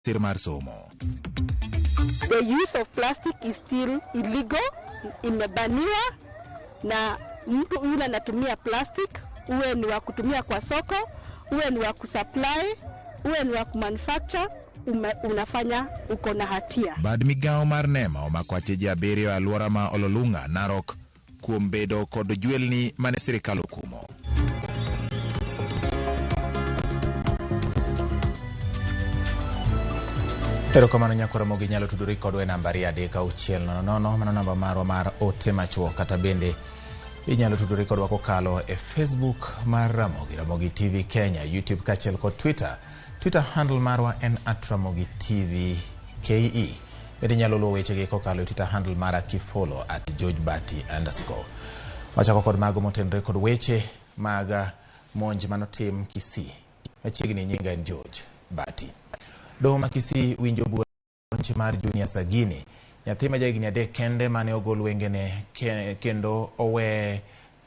Sir mar somo. The use of plastic is still illegal, imebaniwa na mtu yule anatumia plastic, uwe ni wa kutumia kwa soko, uwe ni wa kusupply, uwe ni wa kumanufacture, unafanya uko na hatia. Bad migawo mar NEMA omako acheje 7 e alwora ma Ololunga, Narok kuom bedo kod jwelni mane sirikal okumo. Erokamano nyakora Ramogi, inyalo tudori kodwa e namba 36000, mano namba marwa mar ote machuok, kata bende inyalo tudori kodwa kokalo e Facebook mar Ramogi, Ramogi TV Kenya, YouTube kaachiel kod Twitter. Twitter handle marwa en @RamogiTV KE. Bende inyalo luwo wechegi kokalo e Twitter handle mara kifollow @GeorgeBati_. Wachako kod mago motenore kod weche mag monj manotim Kisii. Machiegni nyinga en George Bati. Doho ma Kisii winjo buch mar Junior Sagini, nyathi ma jahigni 3 kende mane ogol wengene kendo owe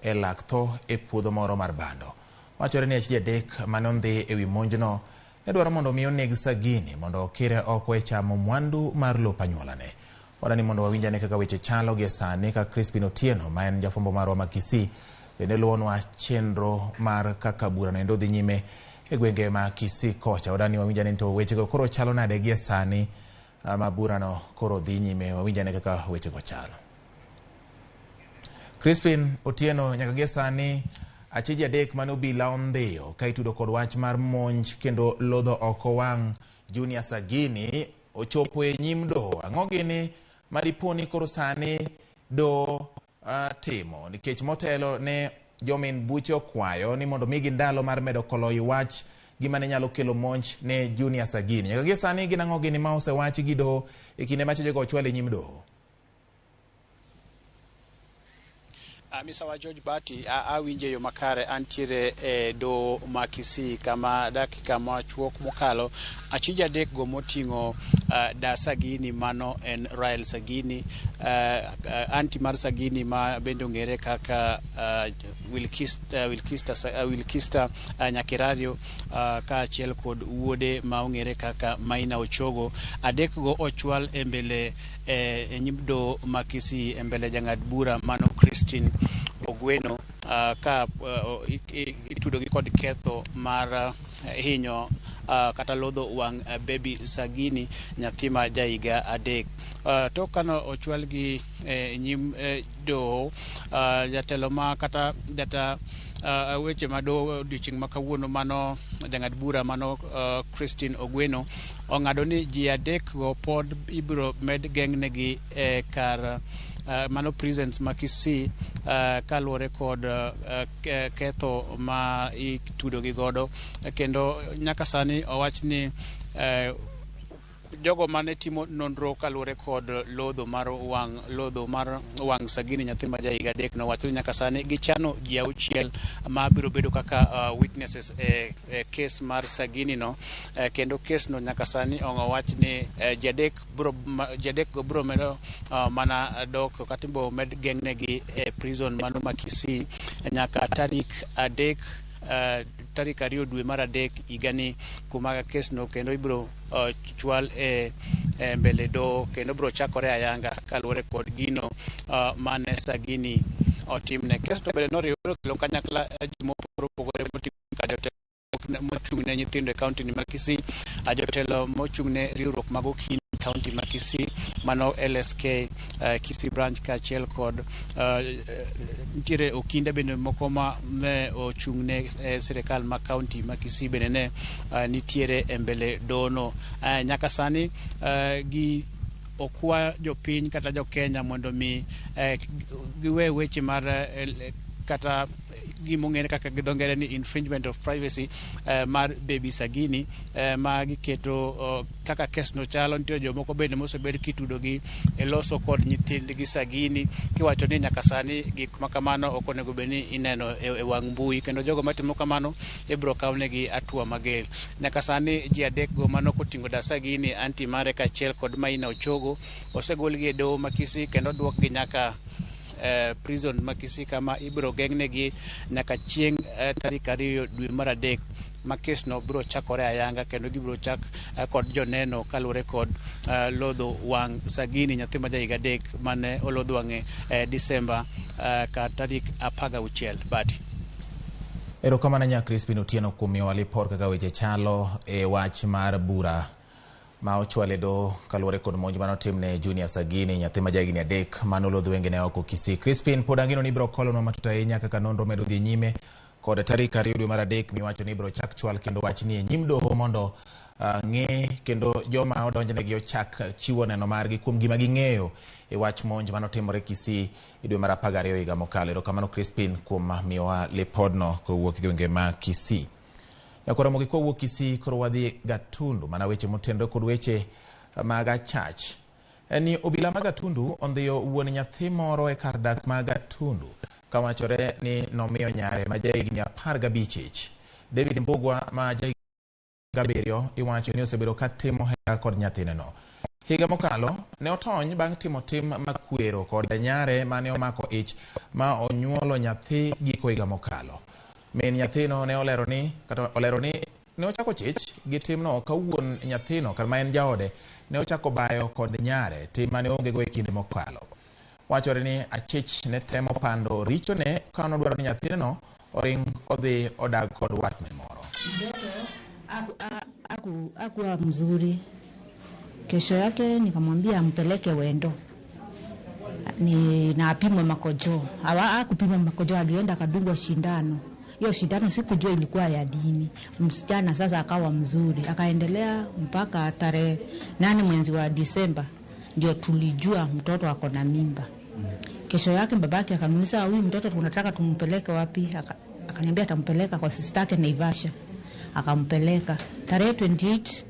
e lak tho e puodho moro mar bando. Wachore ni achije 3 mane ondhi e wi monjno ne dwaro mondo mi oneg Sagini mondo okire oko e chamo mwandu mar lop anyuolane. Wadani mondo wawinjane kaka weche chalo gie sani ka Crispin Otieno ma en jafwambo marwa ma Kisii bende luwonwa chenro mar kaka burano endo dhi nyime e gwenge ma Kisii kocha. Wadani wawinjane ni to wechego koro chalo nade gie sani ma burano koro dhi nyime. Wawinjane kaka wechego chalo. Crispin Otieno, nyaka gie sani achije 3 mane obila ondhiyo ka itudo kod wach mar monj kendo lodho oko wang' Junior Sagini ochopo e nyim doho. Ang'o gini madipo ni koro sani doho timo? Nikech motelo ne jomin buche okwayo ni mondo migi ndalo mar medo kolo i wach gima ne nyalo kelo monj ne Junior Sagini. Nyaka gie sani gin ang'o gini ma osewachi gi doho e kinde ma chechego ochwal e nyim doho? Misawa George Bati, awinje yo makare, antiere e doho ma Kisii kama dakika machuok mokalo achije 3 go moting'o da Sagini, mano en Rael Sagini, anti mar Sagini ma bende ong'ere kaka Wilkista Nyakirario, kaachiel kod wuode ma ong'ere kaka Maina Ochogo. 3 go ochwal e mbele e nyim doho ma Kisii e mbele jang'ad bura mano Christine Ogweno, ka itudogi kod ketho mar hinyo kata lodho wang' Baby Sagini, nyathi ma jahiga 3. Tok kano ochwalgi e nyim doho, jatelo ma kata jata weche ma doho odiochieng' ma kawuono mano jang'ad bura mano Christine Ogweno ong'ado ni ji 3 go pod ibiro med geng'negi e kar mano prisons ma Kisii, kaluwore kod ketho ma itudogi godo, kendo nyaka sani owach ni jogo mane timo nonro kaluwore kod lodho mar wang' Sagini, nyathi ma jahiga 3, nowacho ni nyaka sani gichano ji 6 ma biro bedo kaka witnesses e kes mar Sagini no, kendo kes no nyaka sani owach ni ji 3 go biro medo mana dok kata ibiro med geng'negi e prison mano ma Kisii nyaka tarik 3 tarik 2 dwe mar 3 higani, kuma kes no kendo ibiro chwal e mbele doho kendo biro chakore ayanga kaluwore kod gino mane Sagini otimne. Kes no bende noriwore kelo kanyakla ji mopogore opogore moting'o kaka jotelo mochung' ne nyithindo e kaunti ma Kisii, jotelo mochung' ne riwruok mag okil e kaunti ma Kisii mano LSK Kisii branch, kaachiel kod nitiere okinde bende moko ma ne ochung' ne sirikal ma kaunti ma Kisii bende ne nitiere e mbele dohono. Nyaka sani gi okwa jopiny kata jo Kenya mondo mi giwe weche mar kata gimong'ere kaka gi dho ngere ni infringement of privacy mar Baby Sagini, ma giketo kaka kes no chalo. Nitie jomoko bende mosebed kitudogi e loso kod nyithindgi Sagini, kiwacho ni nyaka sani gik ma kamano ok onego bed ni ineno e wang' mbui, kendo jogo matimo kamano ibiro kawnegi hatua mager. Nyaka sani ji 3 go mano koting'o da Sagini, anti mare kaachiel kod Maina Ochogo osegolgi e doho ma Kisii kendo oduokgi nyaka prison ma Kisii kama ibiro geng'negi nyaka chieng' tarik 2 dwe mar 3 ma kes no biro chakore ayanga kendo gibiro chak kod joneno kaluwore kod lodho wang' Sagini, nyathi ma jahiga 3 mane olodh wang'e Disemba ka tarik 16. Bati. Erokamano nya Crispin Otieno kuom miyowa lipot kaka weche chalo e wach mar bura ma ochwal e doho kaluwore kod monj manotimne Junior Sagini, nyathi ma jahigni 3 manolodh wengene oko Kisii. Crispin, pod ang'eno ni ibiro kolonwa matut ahinya kaka nonro medo dhi nyime kod tarik 2 dwe mar 3 miwacho ni ibiro chak chwal kendo wachni e nyim doho mondo ng'e kendo joma odonjnegi ochak chiwo neno margi kuom gima ging'eyo e wach monj manotimore Kisii e dwe mar 12 higa mokalo. Erokamano Crispin kuom miyowa lipodno kowuok e gwenge ma Kisii. Nyakoro Ramogi kowuok Kisii koro wadhi Gatundu mana weche motenore kod weche mag achach. Ni obila ma Gatundu ondhiyo wuon nyathi moro e kar dak ma Gatundu kawachore ni nomiyo nyare ma jahigni 15 ich. David Mbugua ma jahigni 7 iwacho ni osebedo ka timo hera kod nyathineno. Higa mokalo ne otony bang' timo tim makwero kod nyare mane omako ich ma onyuolo nyathi giko higa mokalo. Min nyathino ne olero ni ne ochako chich gi timno ka wuon nyathino kar ma en jaode ne ochako bayo kod nyare, tim mane onge go e kinde mokalo. Wachore ni achich ne temo pando richone ka nodwaro ni nyathineno oring odhi odag kod watne moro. Hakuwa mzuri. Kesho yake nikamwambia ampeleke Wendo ni na apimwe makojo. Hakupima makojo, alienda akadungwa shindano. Hiyo shindano sikujua ilikuwa ya dini. Msichana sasa akawa mzuri, akaendelea mpaka tarehe 8 mwezi wa Disemba ndio tulijua mtoto ako na mimba. Kesho yake babake akaniuliza, huyu mtoto tunataka tumpeleke wapi? Akaniambia atampeleka kwa sister yake Naivasha. Akampeleka tarehe 28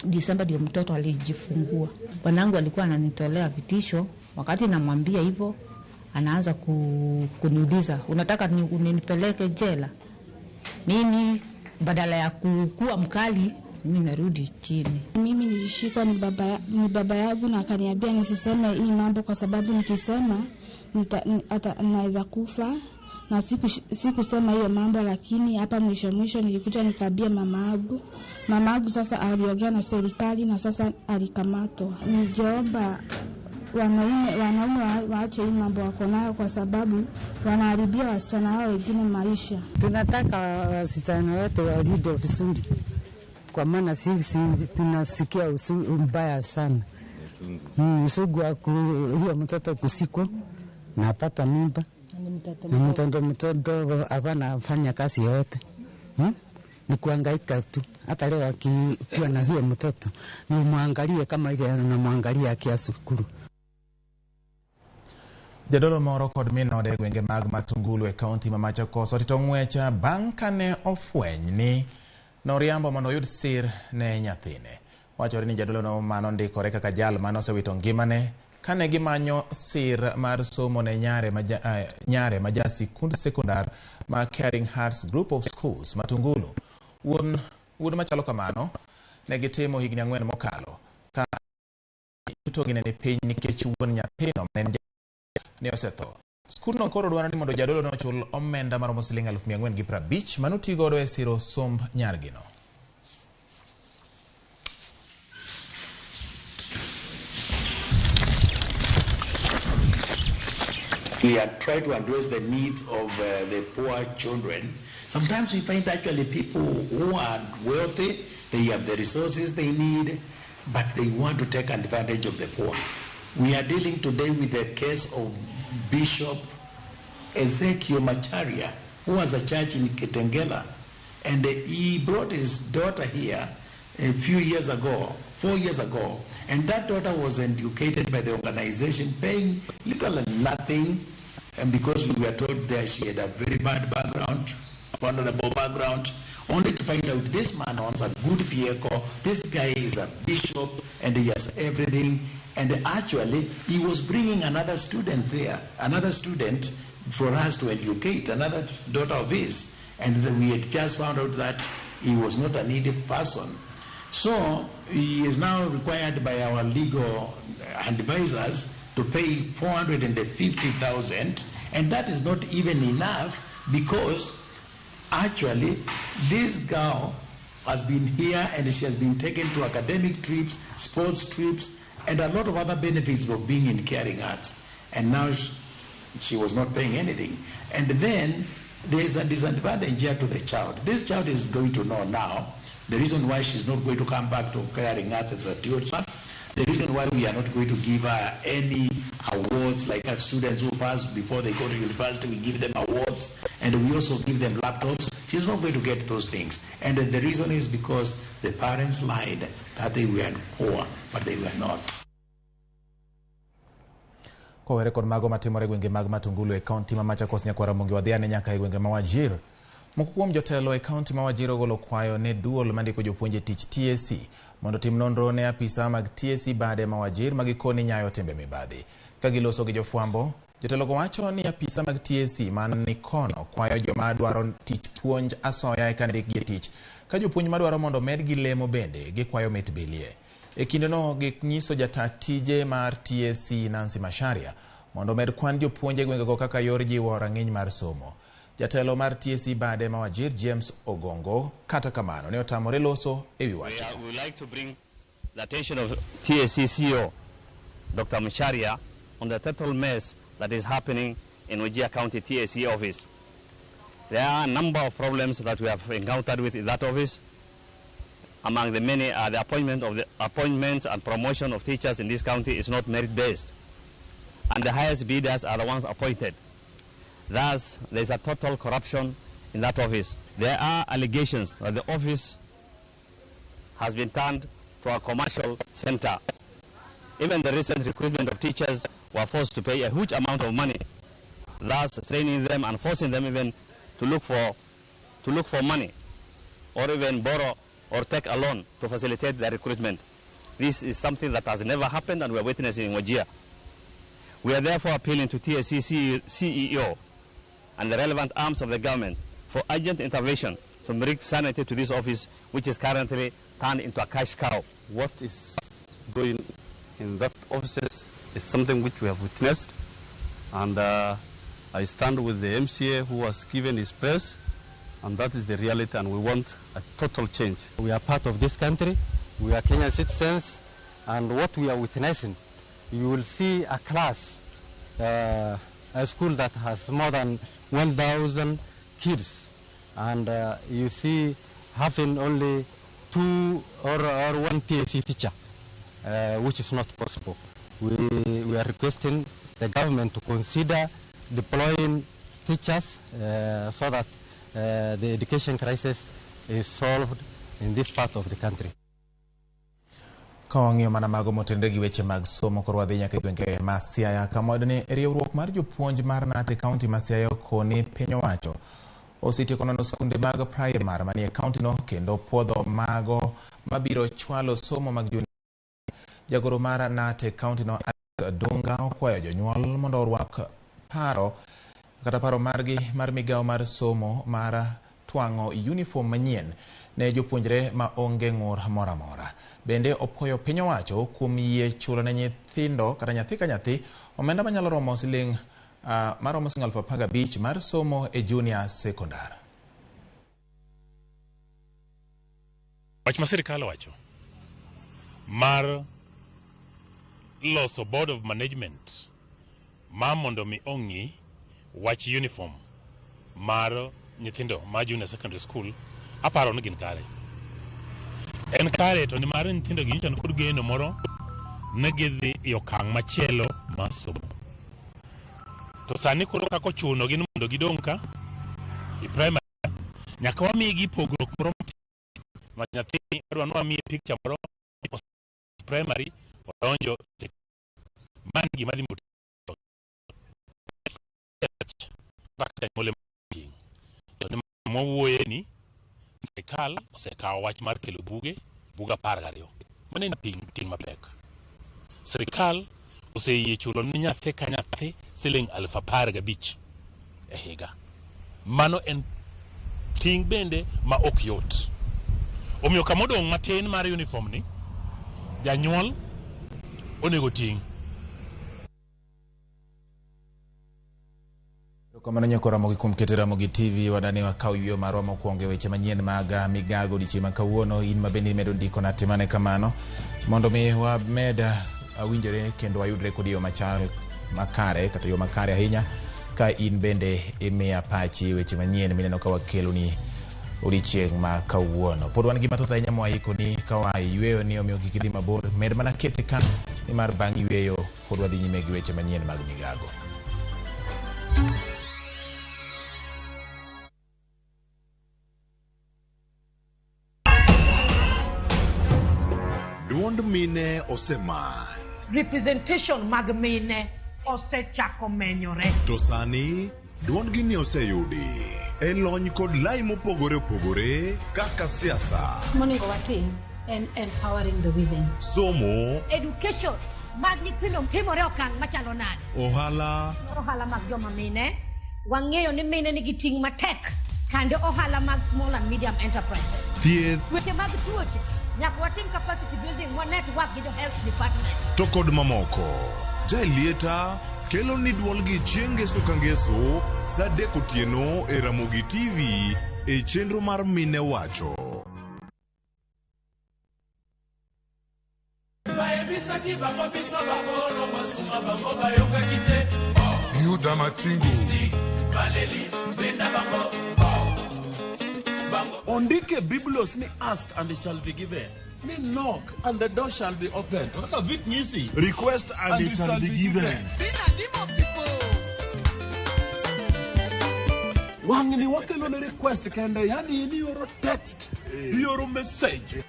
Disemba ndio mtoto alijifungua. Bwanangu alikuwa ananitolea vitisho. Wakati namwambia hivyo anaanza kuniuliza, unataka unipeleke jela? Mimi badala ya kuwa mkali mimi narudi chini. Mimi nilishikwa ni baba yangu na akaniambia nisiseme hii mambo kwa sababu nikisema naweza kufa. Na sikusema hiyo mambo, lakini hapa mwisho mwisho nilikuja nikaambia mama yangu. Mama yangu sasa aliongea na serikali na sasa alikamatwa. Ningeomba wanaume waache hii mambo wako nayo kwa sababu wanaharibia wasichana wao wengine maisha. Tunataka wasichana wetu walindwe vizuri kwa maana sisi tunasikia mbaya sana. Usugu wa hiyo mtoto kusikwa na apata mimba. Na mtoto hapana fanya kazi yote. Ni kuhangaika tu. Hata leo akikuwa na huyo mtoto ni muangalie kama ile anamwangalia akiasukuru. Jadolo moro kod min ode e gwenge mag Matungulu e kaunti ma Machakos otito ng'wech bang' kane ofweny ni noriambo mondo oyud sir ne nyathine. Wachore ni jadolo no manondikore kaka jal manosewito ngimane kane gimanyo sir mar somo ne nyare ma ja sikund sekondar ma Caring Hearts Group of Schools Matungulu. Wuon machalo kamano ne gitimo higni 4 mokalo ka yutogi ne ni piny nikech wuon nyathino ne en ne osetho. Skundno koro dwaro ni mondo jadolo no ochul omenda maromo siling 450,000 manotigodo e siro somb nyargino. We are trying to address the needs of the poor children. Sometimes we find actually people who are wealthy, they have the resources they need, but they want to take advantage of the poor. We are dealing today with the case of Bishop Ezekiel Macharia, who has a church in Kitengela, and he brought his daughter here a few years ago, 4 years ago, and that daughter was educated by the organization, paying little and nothing, and because we were told there she had a very bad background, vulnerable background, only to find out this man owns a good vehicle, this guy is a bishop, and he has everything. And actually, he was bringing another student there, another student for us to educate, another daughter of his. And we had just found out that he was not a needy person. So he is now required by our legal advisors to pay 450,000, and that is not even enough because Actually, this girl has been here and she has been taken to academic trips, sports trips, and a lot of other benefits of being in Caring Hearts. And now she was not paying anything. And then there's a disadvantage here to the child. This child is going to know now the reason why she's not going to come back to Caring Hearts as a tutor, the reason why we are not going to give her any awards, like our students who pass before they go to university, we give them awards, and we also give them laptops. She's not going to get those things. And the reason is because the parents lied that they were poor, but they were not. Kowere kod mago matimore e gwenge mag Matungulu e kaunti ma Machakos nyakwar Ramogi wadhiane nyaka e gwenge ma Wajir. Moko kuom jotelo e kaunti ma Wajir ogolo kwayo ne duol mandiko jopuonj e tich TSC mondo otim nonro ne apisa mag TSC bade ma Wajir ma gikoni nyayo timbe mibadhi. Ka giloso gi jofwambo, jotelogo wacho ni apisa mag TSC man nikono kwayo joma dwaro tich puonj asoya eka ndikgi e tich. Ka jopuonj madwaro mondo medgi lemo bende gikwayo mit bilie. E kindeno giknyiso jata tije mar TSC Nancy Macharia mondo omed kwan jopuonj e gwengego kaka yor jiwo rang'iny mar somo. Jatelo mar TSC bade ma Wajir James Ogongo kata kamano ne otamore loso e wi wachno. We would like to bring the attention of TSC CEO Dr. Macharia on the total mess that is happening in Wajir County TSC office. There are a number of problems that we have encountered with in that office. Among the many are the appointments and promotion of teachers in this county is not merit-based, and the highest bidders are the ones appointed. Thus, there is a total corruption in that office. There are allegations that the office has been turned to a commercial center. Even the recent recruitment of teachers were forced to pay a huge amount of money, thus training them and forcing them even to look for money, or even borrow or take a loan to facilitate their recruitment. This is something that has never happened and we are witnessing in Wajir. We are therefore appealing to TSC CEO and the relevant arms of the government for urgent intervention to bring sanity to this office, which is currently turned into a cash cow. What is going in that office is something which we have witnessed, and I stand with the MCA who was given his press, and that is the reality, and we want a total change. We are part of this country, we are Kenyan citizens, and what we are witnessing, you will see a class, a school that has more than 1,000 kids, and you see having only 2 or 1 TSC teacher, which is not possible. We are requesting the government to consider deploying teachers so that the education crisis is solved in this part of the country. Ka wang'iyo mana mago motenore gi weche mag somo koro wadhi nyaka e gwenge ma Siaya kama wayudo ni riwruok mar jopuonj mar KNUT e kaunti ma Siaya okoni piny owacho osetieko nono skunde mag praimar manie kaunti no kendo puodho mago mabiro chwalo somo mag junior. Jagoro mar KNUT e kaunti no Alex Dunga okwayo jonyuol mondo orwak paro kata paro margi mar migawo mar somo mar twang'o uniform manyien ne jopuonjre ma onge ng'ur moro amora. Bende opuoyo piny owacho kuom yie chulo ne nyithindo kata nyathi ka nyathi omenda manyalo romo siling maromo siling 15,000 mar somo e junior secondary. Wach ma sirikal owacho mar loso board of management ma mondo mi ong'i wach uniform mar nyithindo ma junior secondary school, aparo ni gin kare. En kare to ni mar nyithindo gi nyicha kod geno moro ne gidhi e okang' machielo mar somo. To sani koro kaka ochuno gin mondo gidong' ka e primary, nyaka wamigi pogruok moro matin. Ma nyathi adwa ni wamiye picture moro primary odonjo man gima dhi kaka janyuol ema to ni mwawuoye ni sirikal osekawo wach mar kelo buge 12. Mano en ting' mapek. Sirikal oseyie chulo ne nyathi ka nyathi siling 15,000 e higa. Mano en ting' bende ma ok yot. Omiyo kamodong' matin mar uniform ni, janyuol onego ting'. Kamano nyako Ramogi kuom keto Ramogi TV wadani wakaw yweyo marwa mokwongo e weche manyien mag migago odiechieng' ma kawuono. In ma bende imedo ndiko na timane kamano mondo mi wamed winjore kendo wayudre kod yo machal makare kata yo makare ahinya ka in bende imiya pachi weche manyien mineno ka wakeloni odiechieng' ma kawuono. Pod wan gi mathoth ahinya mwaikoni ka waa e yweyo ni omiyo kik idhi mabor, med mana kete ka nimar bang' yweyo pod wadhi nyime gi weche manyien mag migago. Duond mine oseman. Representation mag mine osechako menyore. To sani duondgi ni oseyudi e lony kod lai mopogore opogore kaka siasa, Monego watim en empowering the women. Somo, Education mag nyithindo timore okang' machalo nade? Ohala, Ohala mag joma mine, wang'eyo ni mine nigi ting' matek kande ohala mag small and medium enterprises. Thieth, Weche mag tuoche, nyaka watim capacity building wa network gi jo health department. To kod mamoko. Jaelieta kelo ni duolgi chieng' ngeso ka ngeso sa 3 otieno e Ramogi TV e chenro mar Mine Wacho. Bayebisaki bango biso bakolo masuma bango bayokaki te. Yuda Matingu. Baleli benda bango bango. Ondike Biblos ni ask and it shall be given. Ni knock and the door shall be opened. Kaka Vic Nyisi. Request and it shall be given. Wang'ni wakelo ne request kende, yani in ioro text, ioro message.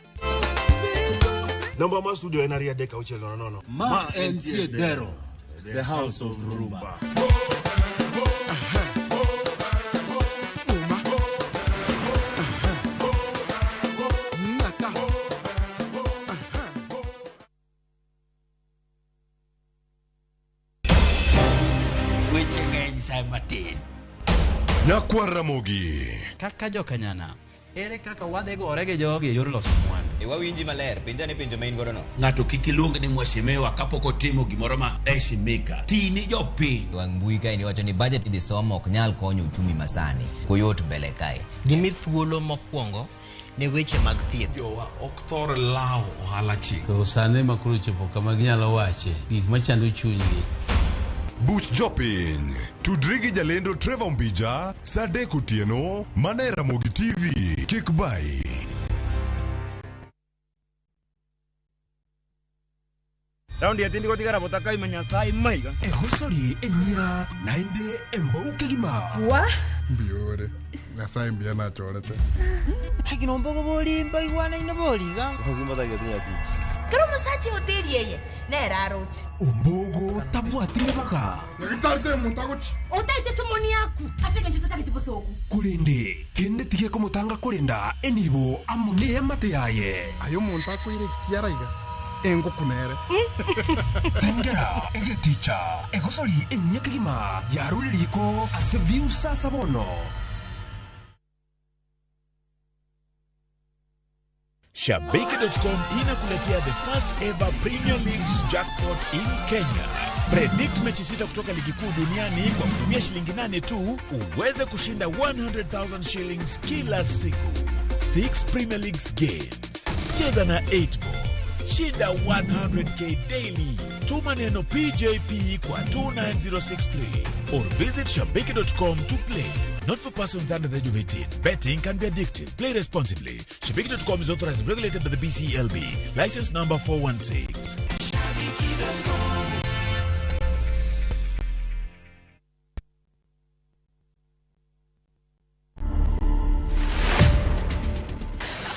Namba mar studio en 23600. Ma entie Dero, the house of Rumba. Weche ng'eny sa matin. Nyakwar Ramogi. Kaka jokanyana, ere kaka wadhi gore gi jogi e yor loso mwandu? E wawinji maler, penja ne penjo ma in godo no. Ng'ato kik iluong ni mheshimiwa kapok otimo gimoro ma heshimika. Ti ni jopiny. Wang' mbui kae niwacho ni budget idhi somo ok nyal konyo uchumi masani. Koyot mbele kae. Gimi thuolo mokwongo ne weche mag thieth. Jowa ok thor lawo ohala chieng'. To sani ma koro ochopo kama ginyalo wache gik machando chunygi. Buch jopiny. Tudri gi jalendo Trevor Mbija sa 3 otieno mana e Ramogi TV. Kik bai. Raundi etindi gotigara botaka imenya sai maiga. Ehosori enyira naende embouke gima. Wa? Mbiore. Nyasaye mbia nachorete. Hakinombogo bolimba igwana ine boliga. Kero musachi hoteli yeye neraroche. Ombogo tabwatire baga. Nyagitarite muntagochi. Otaite somoni yaku. Aseke ncho tatagete bosoku. Kurinde kende tige komutanga kurinda enibo amune emate yaye. Ayo muntu akwire kiaraiga. Engo kunere. Tengera egeticha egosori enyekigima yaruririko ase view sasa bono. Shabiki.com inakuletea the first ever Premier League's jackpot in Kenya. Predict mechi 6 kutoka ligi kuu duniani kwa kutumia shilingi 8 tu uweze kushinda 100,000 shillings kila siku. 6 Premier Leagues games. Cheza na 8 ball. Shinda 100k daily. Tuma neno PJP kwa 29063 or visit shabiki.com to play. Not for persons under the age of 18. Betting can be addictive. Play responsibly. Shabiki.com is authorized and regulated by the BCLB. License number 416. Shabiki.com.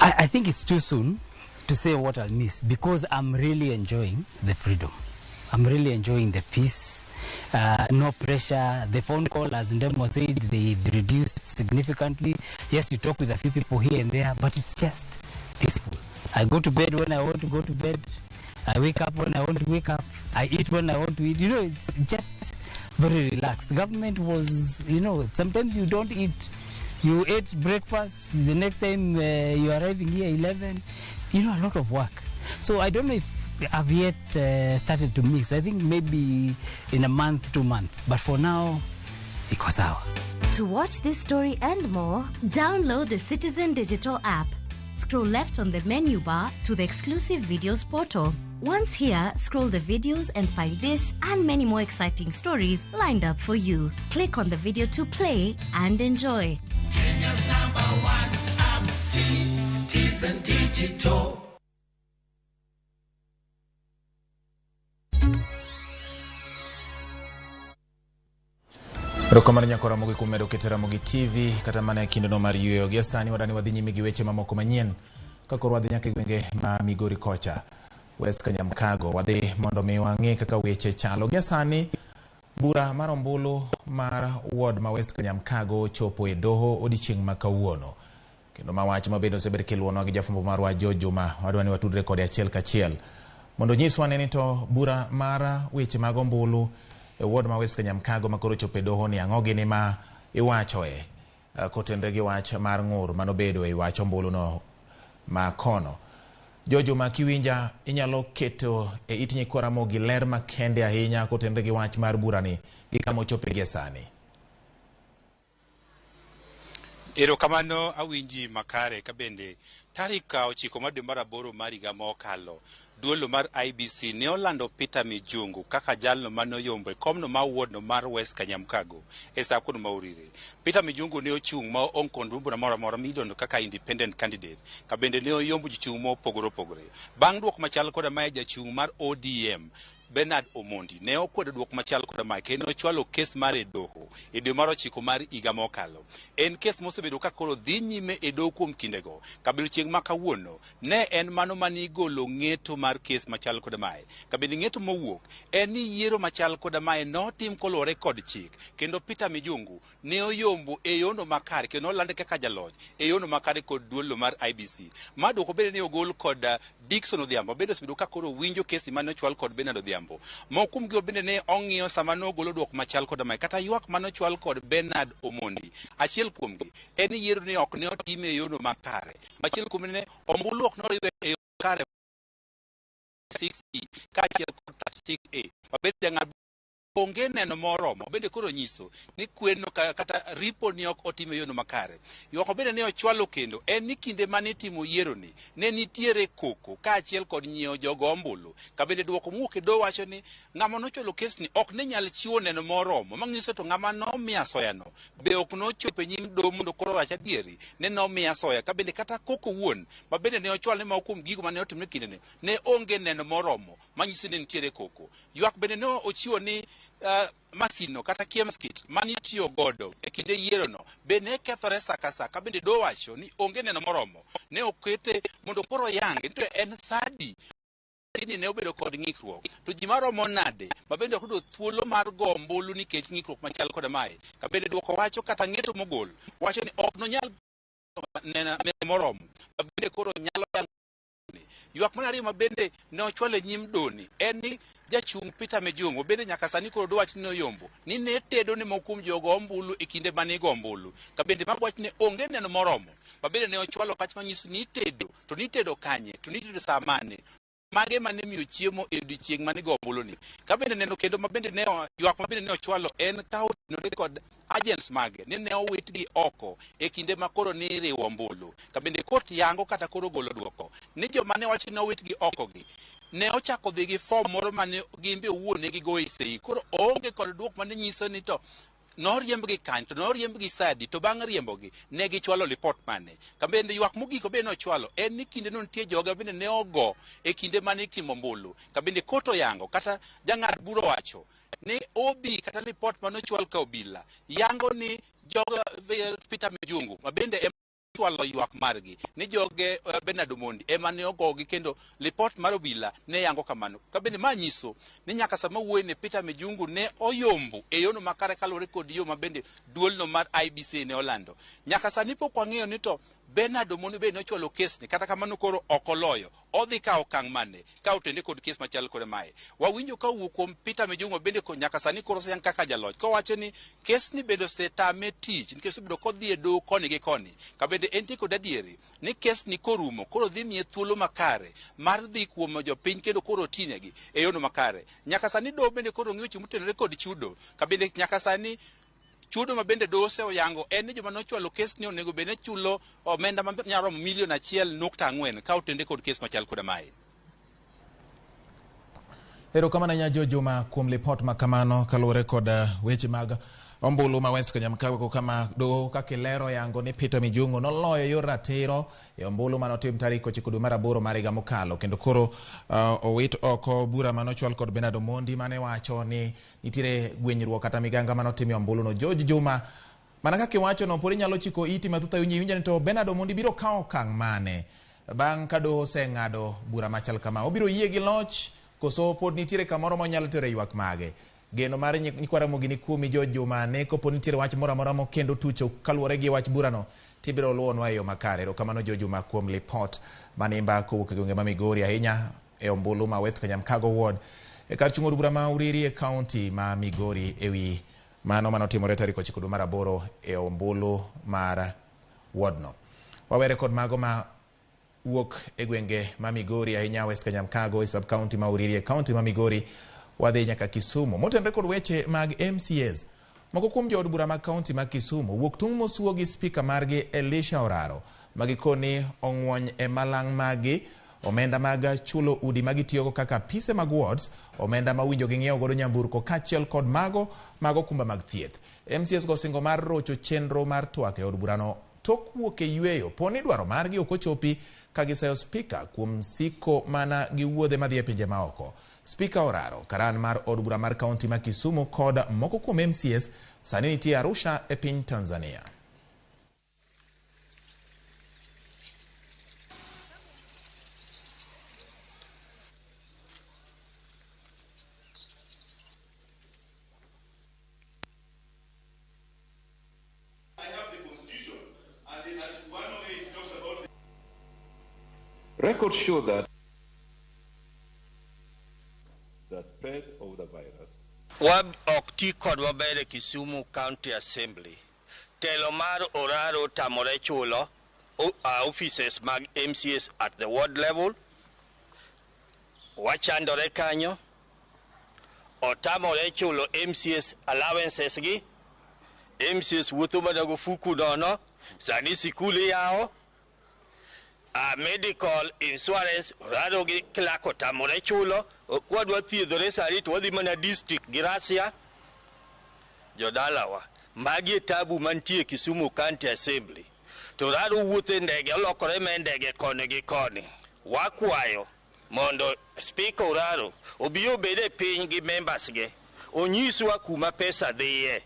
I think it's too soon to say what I'll miss because I'm really enjoying the freedom. I'm really enjoying the peace. No pressure. The phone call, as Ndemo said, they've reduced significantly. Yes, you talk with a few people here and there, but it's just peaceful. I go to bed when I want to go to bed. I wake up when I want to wake up. I eat when I want to eat. You know, it's just very relaxed. Government was, you know, sometimes you don't eat. You ate breakfast, the next time you're arriving here 11. You know, a lot of work. So I don't know if I've yet started to mix. I think maybe in a month, 2 months. But for now, iko sawa. To watch this story and more, download the Citizen Digital app. Scroll left on the menu bar to the exclusive videos portal. Once here, scroll the videos and find this and many more exciting stories lined up for you. Click on the video to play and enjoy. Kenya's number one app, Citizen Digital. Erokamano nyako Ramogi kuom medo keto Ramogi TV kata mana e kindeno mar yueyo. Gi sani wadani wadhi nyime gi weche mamoko manyien ka koro wadhi nyaka e gwenge ma Migori kocha, West Kanyamkago. Wadhi mondo mi wang'e kaka weche chalo. Gi sani bura mar ombulu mar ward ma West Kanyamkago chopo e doho odiechieng' ma kawuono. Kendo ma wach ma bende osebed kiluonwa gi jafwambo marwa George Juma. Wadwa ni watudre kode achiel kachiel mondo onyiswa ni to bura mar weche mag ombulu e ward ma West Kanyamkago ma koro chopo e doho ni ang'o gini ma iwachoe kotenre gi wach mar ng'ur manobedo e wach ombulu no ma kono. George Juma, kiwinja inyalo keto e it nyikwa Ramogi ler makende ahinya kotenre gi wach mar burani gi kama ochope gie sani. Erokamano awinji makare kabende tarik 9 mar dwe mar 8 mar higa mokalo duolo mar IBC ne olando Peter Mijungu kaka jalno manoyombo e komno mar wardno mar West Kanyamkago e sa kuno ma Orire. Peter Mijungu ne ochung' ma onge kod bura moro amora midendo kaka independent candidate kabende ne oyombo jochung' mopogore opogore. Bang' duoko machal koda mae jachung' mar ODM Bernard Omondi ne okwedo duoko machal koda mae kendo ochwalo kes mar e doho e dwe mar 9 mar higa mokalo. En kes mosebedo ka koro dhi nyime e doho kuom kindego. Kabende chieng' ma kawuono ne en mano mane igolo ng'eto mar kes machal koda mae. Kabende ng'eto mowuok en ni yiero machal koda mae notim koluwore kod chik kendo Peter Mijungu ne oyombo e yono makare kendo olande kaka jaloch e yono makare kod duolo mar IBC. Ma duoko bende ne ogol kod Dickson Odhiambo bende osebedo ka koro winjo kesi mane ochwal kod Bernard Odhiambo. Moko kuom gigo bende ne ong'iyo sama nogolo duoko machal koda mae kata ywak mane ochwal kod Bernard Omondi. Achiel kuomgi en ni yiero ni ok ne otime e yono makare. Machielo kuom ne ombulu ok noriwe e yo makare 6E kaachiel kod 36A. Mabende jang'ad onge neno moromo bende koro nyiso ni kweno kata ripo ni ok otime yono makare. Ywak bende ne ochwalo kendo en ni kinde mane itimo yiero ni ne nitiere koko kaachiel kod nyiewo jogo ombulu. Kabende duoko mowuok e doho wacho ni ng'ama nochwalo kesni ok ne nyal chiwo neno moromo manyiso to ng'ama nomiyo asoya no be ok nochopo e nyim doho mondo koro owach adieri ne nomiyo asoya. Kabende kata koko wuon ma bende ne ochwal ne moko kuom gigo mane otimre kindene ne onge neno moromo manyiso ni nitiere koko. Ywak bende ne ochiwo ni masino kata KIEMS kit mane itiyo godo e kinde yiero no be ne kethore sa ka sa. Kabende doho wacho ni onge neno moromo ne okete mondo koro oyange ni to en sadi ni ne obedo kod ng'ikruok to ji maromo nade ma bende ok oyudo thuolo mar go ombulu nikech ng'ikruok machal koda mae. Kabende duoko wacho kata ng'eto mogol wacho ni ok nonyal neno moromo ma bende koro nyalo yango. Ywak mar ariyo ma bende ne ochwalo e nyim doni en ni jachung' Peter Mijungu bende nyaka sani koro dwach ni oyombo ni ne tedo ne moko kuom jogo ombulu e kinde mane igo ombulu. Kabende mago wach ne onge neno moromo ma bende ne ochwalo kach manyiso ni itedo to nitedo kanye to nitedo sa mane mage mane miyo chiemo e odiechieng' mane igo ombulu ni. Kabende neno kendo ma bende ne ywak ma bende ne ochwalo en ka otenore kod agents mage ni ne owitgi oko e kinde ma koro ni riwo ombulu. Kabende kot yango kata koro golo duoko ni joma ne wacho ni owitgi oko gi ne ochako dhi gi form moro mane gimbe owuon ne gigoye sei. Koro oonge kod duoko mane nyiso ni to noriembgi kanye to noriembgi sadi to bang' riembogi ne gichwalo lipot mane. Kabende ywak mogik bende nochwalo en ni kinde no nitie joge bende ne ogo e kinde mane itimo ombulu. Kabende kot oyango kata jang'ad bura owacho ni OB kata lipot mane ochwal ka obila yango ni jogo Peter Mijungu ma bende ema chwalo ywak margi ni joge Bernard Omondi ema ne ogogi kendo lipot mar obila ne yango kamano. Kabende ma nyiso ni nyaka sama wuoye ni Peter Mijungu ne oyombo e yono makare kaluwore kod yo ma bende duolno mar IBC ne olando. Nyaka sani pok wang'eyo ni to Bernard Omondi bende nochwalo kesni kata kamano koro ok oloyo. Odhi kawo okang' mane ka otende kod kes machal kod mae. Wawinjo ka owuok kuom Peter Mijungu bende nyaka sani koro oseyang kaka jaloch kowacho ni kesni bende osetame tich nikech osebedo kodhi e doho koni gi koni. Kabende entie kod adieri ni kesni korumo koro dhi miye thuolo makare mar dhi kuom jopiny kendo koro otinegi e yono makare. Nyaka sani doho bende koro ng'iyo weche motenore kod chudo. Kabende nyaka sani Chudo ma bende doho oseyango en ni joma nochwalo kes ni onego bed ni chulo omenda ma nyalo romo milion 1.4 ka otende kod kes machal koda mae. Erokamano ahinya Jo Juma kuom lipot ma kamano kaluwore kod weche mag ombulu ma West Kanyamkago kama doho kaka ilero yango ni Peter Mijungu noloyo yor ratiro e ombulu manotim tarik 9 dwe mar aboro mar higa mokalo, kendo koro owit oko bura manochwal kod Bernard Omondi mane wacho ni nitiere gwenyruok kata miganga manotim e ombulu no. George Juma, mana kaka iwacho no, pod inyalo chiko iti mathoth ahinya iwinjo ni to Bernard Omondi biro kawo okang' mane bang' ka doho oseng'ado bura machal kama? Obiro yie gi loch koso pod nitiere kamoro monyalo tero ywak mage? Geno mar nyikwa Ramogi ni kuomi George Juma ne kopo nitiere wach moro amora mokendo tucho kaluwore gi wach burano tibiro luwonwa e yo makare. Erokamano George Juma kuom lipot manimba kowuok e gwenge ma Migori ahinya e ombulu ma West Kanyamkago Ward e kar chung' od bura ma Uriri e kaunti ma Migori ewi mano manotimore tarik 9 dwe mar aboro e ombulu mar wardno. Wawere kod mago ma wuok e gwenge ma Migori ahinya West Kanyamkago e sub county ma Uriri e kaunti ma Migori. Wadhi nyaka Kisumu motenore kod weche mag MCAs. Moko kuom jood bura mag kaunti ma Kisumu wuok tung' mosuo gi spika margi Elisha Oraro ma gikoni ong'wony e malang' maggi omenda mag chulo udi ma gitiyogo kaka apise mag wards, omenda ma winjo ging'iewo godo nyamburko kaachiel kod mago mag okumba mag thieth. MCAs go singo mar rocho chenro mar twak e od burano tok wuok e yweyo poni dwaro margi ok ochopi ka giseyo spika kuom siko mana gi wuodhe madhi e pinje maoko. Spika Oraro, karan mar od bura mar kaunti ma Kisumu kod moko kuom MCAs sani nitie Arusha e piny Tanzania. Records show that the spread of the virus. Wab ok ti kodwa maber e Kisumu County Assembly. Telo mar Oraro tamore chulo offices mag MCAs at the ward level. Wachandore kanyo. Otamore chulo MCAs allowances gi. MCAs wuotho mana gofuku nono. Sani sikul iyawo. Medical insurance Oraro gi clerk otamore chulo. Kwadwa thiedhore sani to wadhi mana district gi Russia. Jodalawa, magi e tabu mantie Kisumu County Assembly. To Oraro wuotho e ndege, olokore me ndege koni gi koni. Wakwayo mondo Speaker Oraro obi obed e piny gi members ge. Onyiswa kuma pesa dhiye.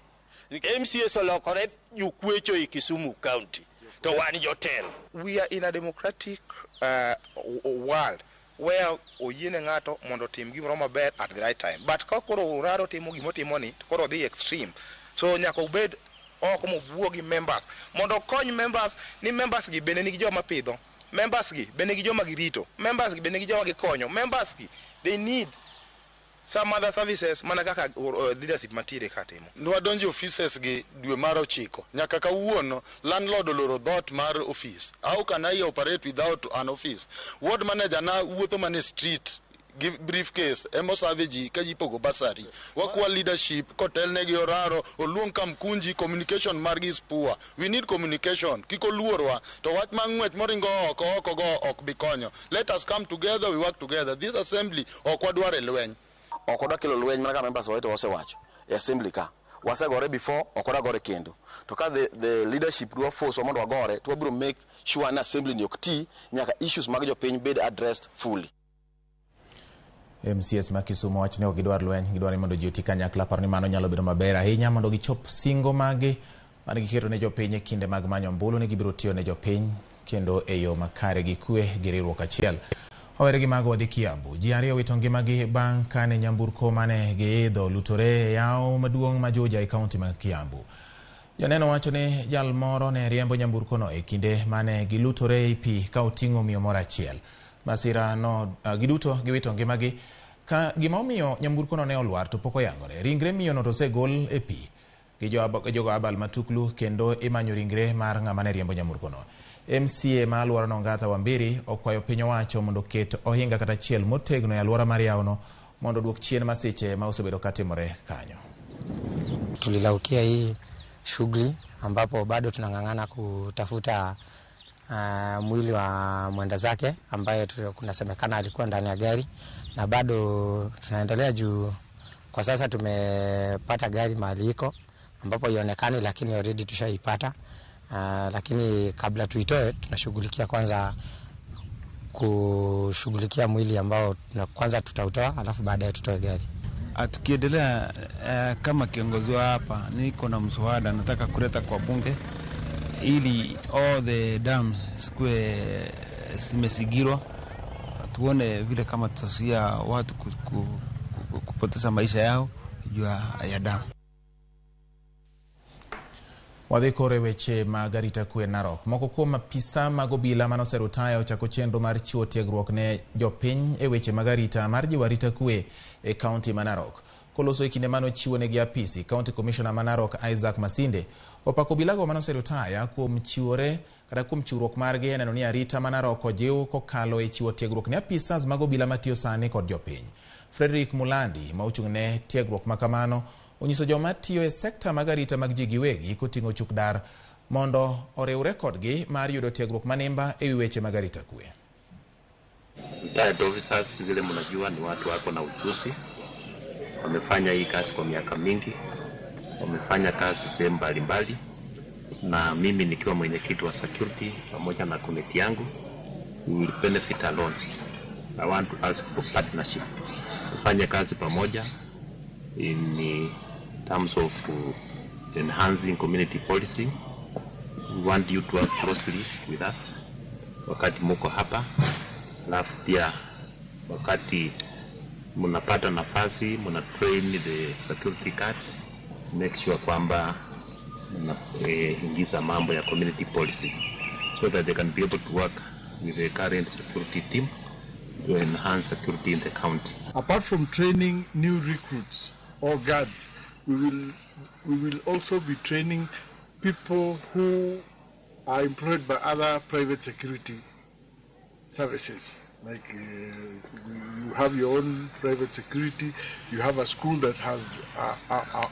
MCAs olokore jokwecho e Kisumu County. To wan jotelo. We are in a democratic world where oyiene ng'ato mondo otim gimoro maber at the right time. But ka koro Oraro timo gimotimo ni, to koro odhi extreme. So nyaka obed oko mowuo gi members mondo okony members ni members gi bende nigi joma pidho, members gi bende nigi joma girito, members gi bende nigi joma gikonyo, members gi they need some other services mana kaka leadership mantiere ka timo. Nwadonjo offices gi dwe mar 9 nyaka kawuono landlord oloro dhoot mar office. How can I operate without an office? Ward manager na wuotho mana e street gi briefcase emo save ji ka ji pogo bursary. Wakwa leadership kotelne gi Oraro oluong Kamkunji, communication margi is poor. We need communication. Kik oluorwa to wach mar ng'wech moringo oko oko go ok bi konyo. Let us come together, we work together. This assembly ok wadwar e lweny. Ok wadwa kelo lweny mana ka members waweto wasewacho e assembly ka. Wasegore before, ok wadwa gore kendo. To ka the leadership dwa force wa mondo wagore, to wabiro make sure ni assembly ni ok ti nyaka issues mag jopiny bed addressed fully. MCAs ma Kisumu wacho ni ok gidwar lweny, gidwaro ni mondo ji oti kanyakla. Paro ni mano nyalo bedo maber ahinya mondo gichop singo magi mane giketo ne jopiny e kinde mag manyo ombulu ni gibiro tiyo ne jopiny kendo e yo makare gi kwe gi riwruok achiel. Wawere gi mago wadhi Kiambu. Ji 2 owito ngimagi bang' kane nyamburko mane giidho olutore e yawo maduong' ma Juja e kaunti ma Kiambu. Joneno wacho ni jal moro ne riembo nyamburkono e kinde mane gilutore e pi ka oting'o miyo moro achiel. Masira no giduto giwito ngimagi ka gima omiyo nyamburkono ne olwar to pok oyangore. Ringre miyono to osegol e pi gi jogo abal matuklu kendo imanyo ringre mar ng'ama ne riembo nyamburkono. MCA ma alworano Ngatha Wambiri okwayo piny owacho mondo oket ohinga kata achiel motegno e alwora mar yawono mondo oduok chien masiche ma osebedo katimore kanyo. Tulilaukia hii shughuli ambapo bado tunang'ang'ana kutafuta mwili wa mwenda zake ambaye kunasemekana alikuwa ndani ya gari, na bado tunaendelea juu kwa sasa tumepata gari mahali iko ambapo ionekani, lakini already tushaipata. Lakini kabla tuitoe tunashughulikia kwanza kushughulikia mwili ambao kwanza tutautoa, alafu baadaye tutoe gari. Tukiendelea kama kiongozi wa hapa, niko na mswada nataka kuleta kwa bunge ili all the dams zikuwe zimesigirwa, tuone vile kama tutazuia watu kupoteza maisha yao juu ya damu. Wadhi koro e weche mag arita kwe Narok. Moko kuom apisa mag obila manoserutaya ochako chenro mar chiwo tiegruok ne jopiny e weche mag arita mar jiwo arita kwe e kaunti ma Narok. Koloso e kinde manochiwo negi apisi, County Commissioner ma Narok Isaac Masinde opako obilago manoserutaya kuom chiwore kata kuom chiwruok margi e neno ni arita ma Narok ojiw kokalo e chiwo tiegruok ne apisas mag obila matiyo sani kod jopiny. Frederick Mulandi ma ochung' ne tiegruok makamano onyiso joma tiyo e sekta mag arita mag ji giwegi koting'o chuk dar mondo oriwre kodgi mar yudo tiegruok manimba e wi weche mag arita kwe. Retired officers vile mnajua ni watu wako na ujuzi, wamefanya hii kazi kwa miaka mingi, wamefanya kazi sehemu mbalimbali, na mimi nikiwa mwenyekiti wa security pamoja na komiti yangu, we will benefit a lot. I want to ask for partnership, tufanye kazi pamoja in terms of enhancing community policy. We want you to work closely with us wakati muko hapa, alafu pia wakati mnapata nafasi mna train the security guards, make sure kwamba mnaingiza mambo ya community policy so that they can be able to work with the current security team to enhance security in the county. Apart from training new recruits or guards, we will also be training people who are employed by other private security services. Like you have your own private security, you have a school that has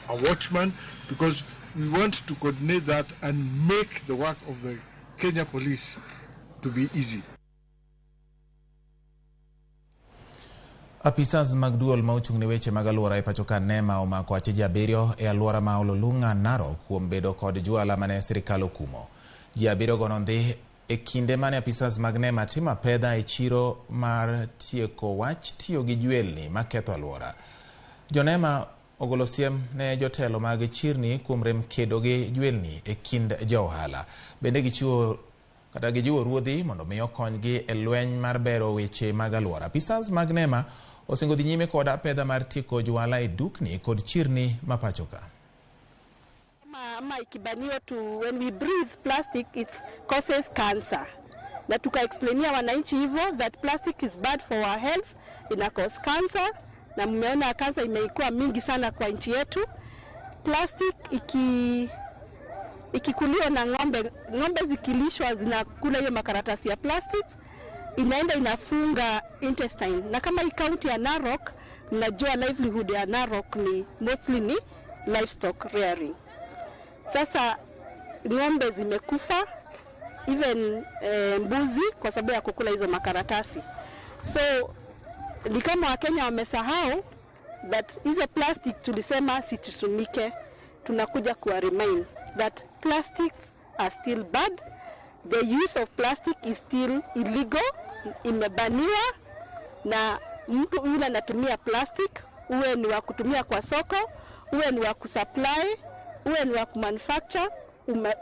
a watchman, because we want to coordinate that and make the work of the Kenya police to be easy. Apisas mag duol ma ochung' ne weche mag alwora e pacho ka NEMA omako achije 7 e alwora ma Ololunga Narok kuom bedo kod juala mane sirikal okumo. Ji 7 go nondhi e kinde mane apisas mag NEMA timo apedha e chiro mar tieko wach tiyo gi jwelni maketho alwora. Jo NEMA ogolo siem ne jotelo mag chirni kuom rem kedo gi jwelni e kind jo ohala. Bende gichiwo kata gijiwo ruodhi mondo mi okonygi e lweny mar bero weche mag alwora. Apisas mag NEMA osingo dhi nyime kod apedha mar tieko juala e dukni kod chirni ma pacho ka. Ama ikibaniwa tu, when we breathe plastic it causes cancer. Na tuka-explainia wananchi hivyo that plastic is bad for our health, ina cause cancer, na mmeona cancer imekuwa mingi sana kwa nchi yetu. Plastic ikikuliwa na ng'ombe, ng'ombe zikilishwa zinakula hiyo makaratasi ya plastic, inaenda inafunga intestine. Na kama hii county ya Narok, mnajua livelihood ya Narok ni mostly ni livestock rearing. Sasa ng'ombe zimekufa, even mbuzi kwa sababu ya kukula hizo makaratasi. So ni kama Wakenya wamesahau that hizo plastic tulisema situsumike. Tunakuja kuwa remind that plastics are still bad. The use of plastic is still illegal, imebaniwa, na mtu yule anatumia plastic, uwe ni wa kutumia kwa soko, uwe ni wa kusupply, uwe ni wa kumanufacture,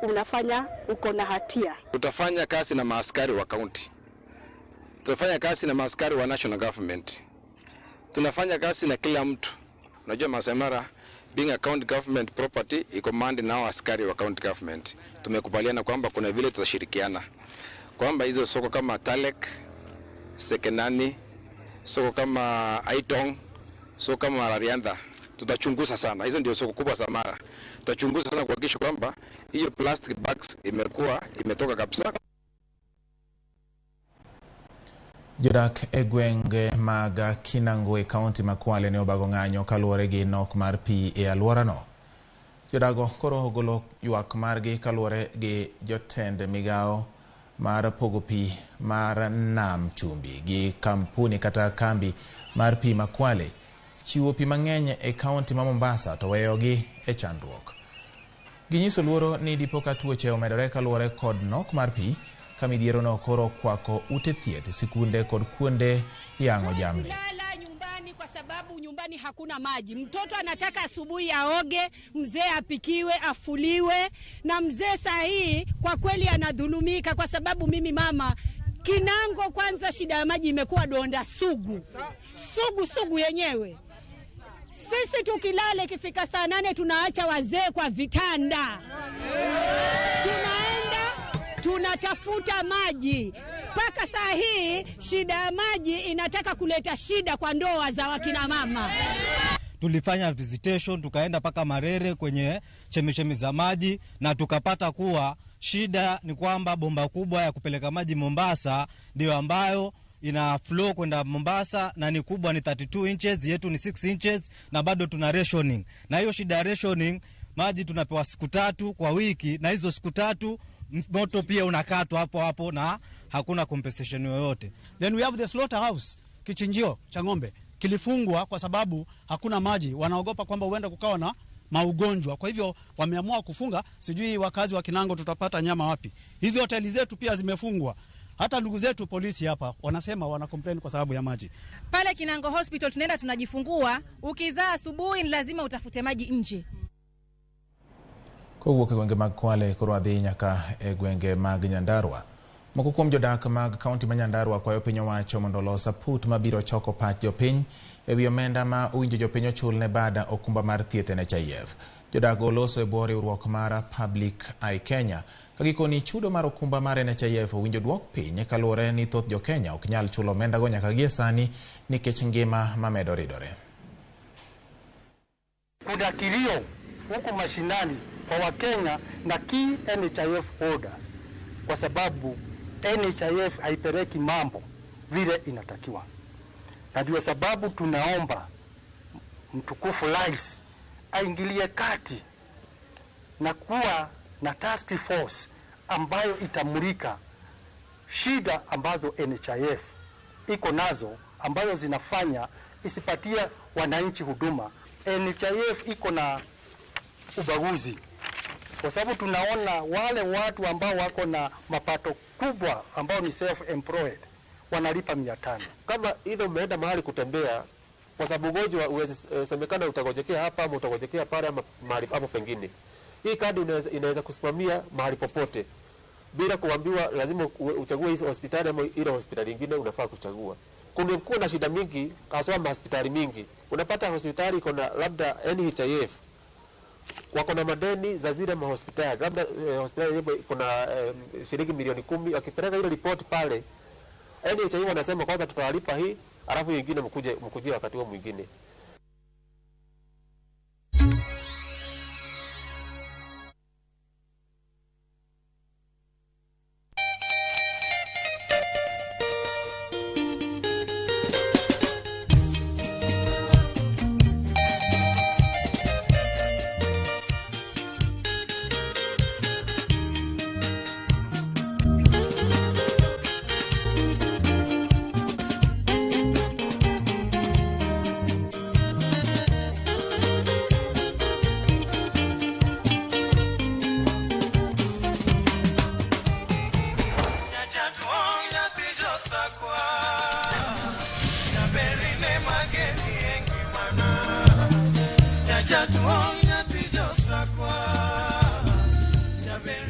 unafanya uko na hatia. Tutafanya kazi na maaskari wa county, tutafanya kazi na maaskari wa national government, tunafanya kazi na kila mtu. Unajua Maasai Mara being a county government property iko mandi na askari wa county government. Tumekubaliana kwamba kuna vile tutashirikiana kwamba hizo soko kama Talek, Sekenani, soko kama Aitong, soko kama Rarianda tutachunguza sana. Hizo ndio soko kubwa za Mara. Tutachunguza sana kuhakikisha kwamba hiyo plastic bags imekuwa imetoka kabisa. Jodak e gwenge mag Kinango e kaunti ma Kwale ne obago ng'anyo kaluwore gi nok mar pi e alworano. Jodago koro ogolo ywak margi kaluwore gi jotend migawo mar pogo pi mar nam chumbi gi kampuni kata kambi mar pi ma Kwale chiwo pi mang'eny e kaunti ma Mombasa to weyogi e chandruok. Ginyiso luoro ni dipo ka tuoche omedore kaluwore kod nok mar pi ka midhierono koro kwako ute thieth, sikunde kod kuonde yang'o jamni. Lala nyumbani kwa sababu nyumbani hakuna maji. Mtoto anataka asubuhi aoge, mzee apikiwe, afuliwe, na mzee saa hii kwa kweli anadhulumika, kwa sababu mimi mama Kinango, kwanza shida ya maji imekuwa donda sugu sugu sugu yenyewe. Sisi tukilala ikifika saa 8 tunaacha wazee kwa vitanda, tunaenda tunatafuta maji. Mpaka saa hii shida ya maji inataka kuleta shida kwa ndoa za wakina mama. Tulifanya visitation tukaenda paka Marere kwenye chemichemi za maji na tukapata kuwa shida ni kwamba bomba kubwa ya kupeleka maji Mombasa ndio ambayo ina flow kwenda Mombasa na ni kubwa, ni 32 inches, yetu ni 6 inches na bado tuna rationing. Na hiyo shida ya rationing, maji tunapewa siku 3 kwa wiki na hizo siku 3 moto pia unakatwa hapo hapo na hakuna compensation yoyote. Then we have the slaughterhouse, kichinjio cha ng'ombe kilifungwa kwa sababu hakuna maji, wanaogopa kwamba huenda kukawa na maugonjwa. Kwa hivyo wameamua kufunga. Sijui wakazi wa Kinango tutapata nyama wapi? Hizi hoteli zetu pia zimefungwa. Hata ndugu zetu polisi hapa wanasema wana complain kwa sababu ya maji. Pale Kinango Hospital tunaenda tunajifungua, ukizaa asubuhi ni lazima utafute maji nje. Kowuok e gwenge mag Kwale koro adhi nyaka e gwenge mag Nyandarua. Moko kuom jodak mag kaunti ma Nyandarua kwayo piny owacho mondo olos aput mabiro choko pach jopiny ewi omenda ma owinjo jopiny ochul ne bada okumba mar thieth NHIF. Jodak oloso e bwo riwruok mar Public Eye Kenya ka gikoni chudo mar okumba mar NHIF owinjo duok piny kaluwore ni thoth jokenya ok nyal chulo omendago nyaka gie sani nikech ngima mamedo ridore. Kuna kilio huku mashinani kwa Wakenya na key NHIF holders kwa sababu NHIF haipeleki mambo vile inatakiwa, na ndio sababu tunaomba mtukufu Rais aingilie kati na kuwa na task force ambayo itamulika shida ambazo NHIF iko nazo ambazo zinafanya isipatie wananchi huduma. NHIF iko na ubaguzi kwa sababu tunaona wale watu ambao wako na mapato kubwa ambao ni self-employed wanalipa 500. Kama hizo umeenda mahali kutembea, kwa sababu ugonjwa uweze semekana utagojekea hapa ama utagojekea pale ama mahali hapo pengine, hii kadi inaweza kusimamia mahali popote bila kuambiwa lazima uchague hizo hospitali ama ile hospitali nyingine unafaa kuchagua. Kumekuwa na shida mingi hasa hospitali mingi. Unapata hospitali iko na labda NHIF wako na madeni za zile mahospitali, labda hospitali iko na shilingi milioni 10, wakipeleka ile report pale NHIF wanasema kwanza tutawalipa hii alafu nyingine mkuje wakati huo mwingine.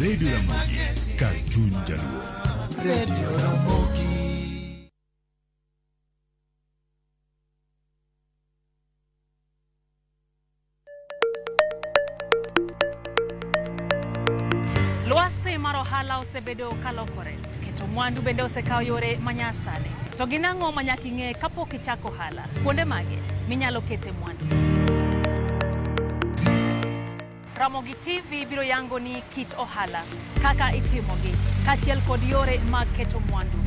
Radio Ramogi, Cartoon Jaluo. Radio Ramogi. Lwasi mar ohala osebedo kalokore, keto mwandu bende osekawo yore manyasani. To gin ang'o ma nyaka ing'e kapok ichako ohala? Kuonde mage minyalo kete mwandu? Ramogi TV biro yango ni kit ohala, kaka itimogi, kaachiel kod yore mag keto mwandu.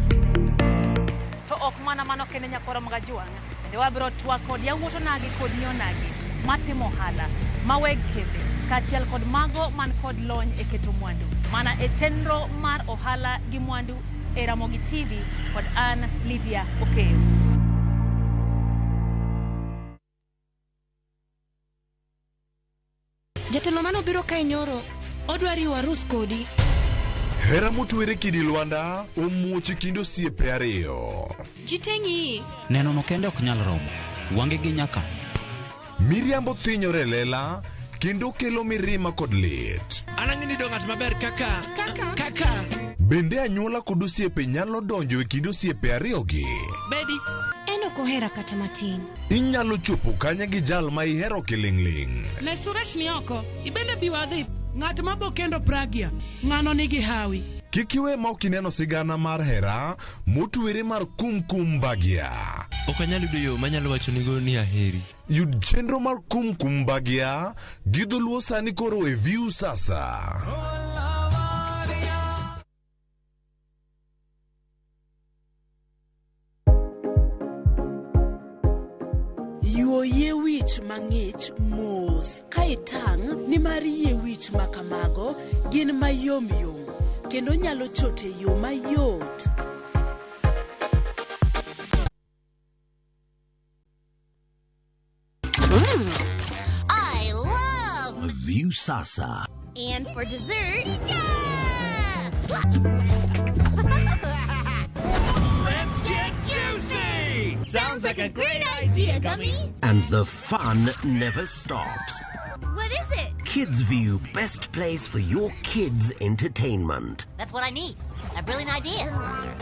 To ok mana mano kende nyakoro mag Ajwang', bende wabiro twak kod yawuot onagi kod nyionagi matimo ohala, ma weg kembe, Kaachiel kod mago man kod lony e keto mwandu. Mana e chenro mar ohala gi mwandu e Ramogi TV kod an Lydia Okeyo. Jatelo manobiro kae nyoro odwa riwo arus kodi. Hera motwere kidi lwanda omuoch e kind osiepe ariyo. Ji te ng'iyi. Neno no kende ok nyal romo. Wange gi nyaka. Miriambo thinyore e lela kendo kelo mirima kod lit. An ang'e ni yudo ng'at maber kaka Kaka. Kaka. Bende anyuola kod osiepe nyalo donjo e kind osiepe ariyogi? Bedi. En ok ohera kata matin. Inyalo chopo kanye gi jal ma ihero kiling'ling'? Ne Suresh ni oko, ibende bi wadhi. Ng'at ma bo kendo Pragya, ng'ano nigi hawi. Kik iwe ma ok ineno sigana mar hera motwere mar Kumkum Bhagya. Ok anyal yudo yo manyalo wachonigo ni aheri. Yud chenro mar Kumkum Bhagya gi dholuo sani koro e View Sasa. Yuo yie wich mang'ich mos ka itang' nimar yie wich ma kamago gin mayom yom kendo nyalo chot e yo mayot. I love Viusasa. And for dessert, Let's get juicy! Sounds like a great idea, Gummy. And the fun never stops. What is it? Kids View, best place for your kids' entertainment. That's what I need. A brilliant idea.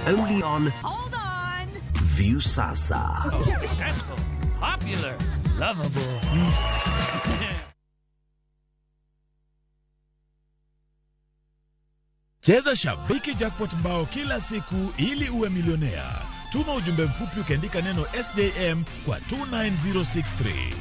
Only on Hold on. Viusasa. Successful, popular, lovable. Cheza Shabiki Jackpot mbao kila siku ili uwe milionea. Tuma ujumbe mfupi ukiandika neno SJM kwa 29063.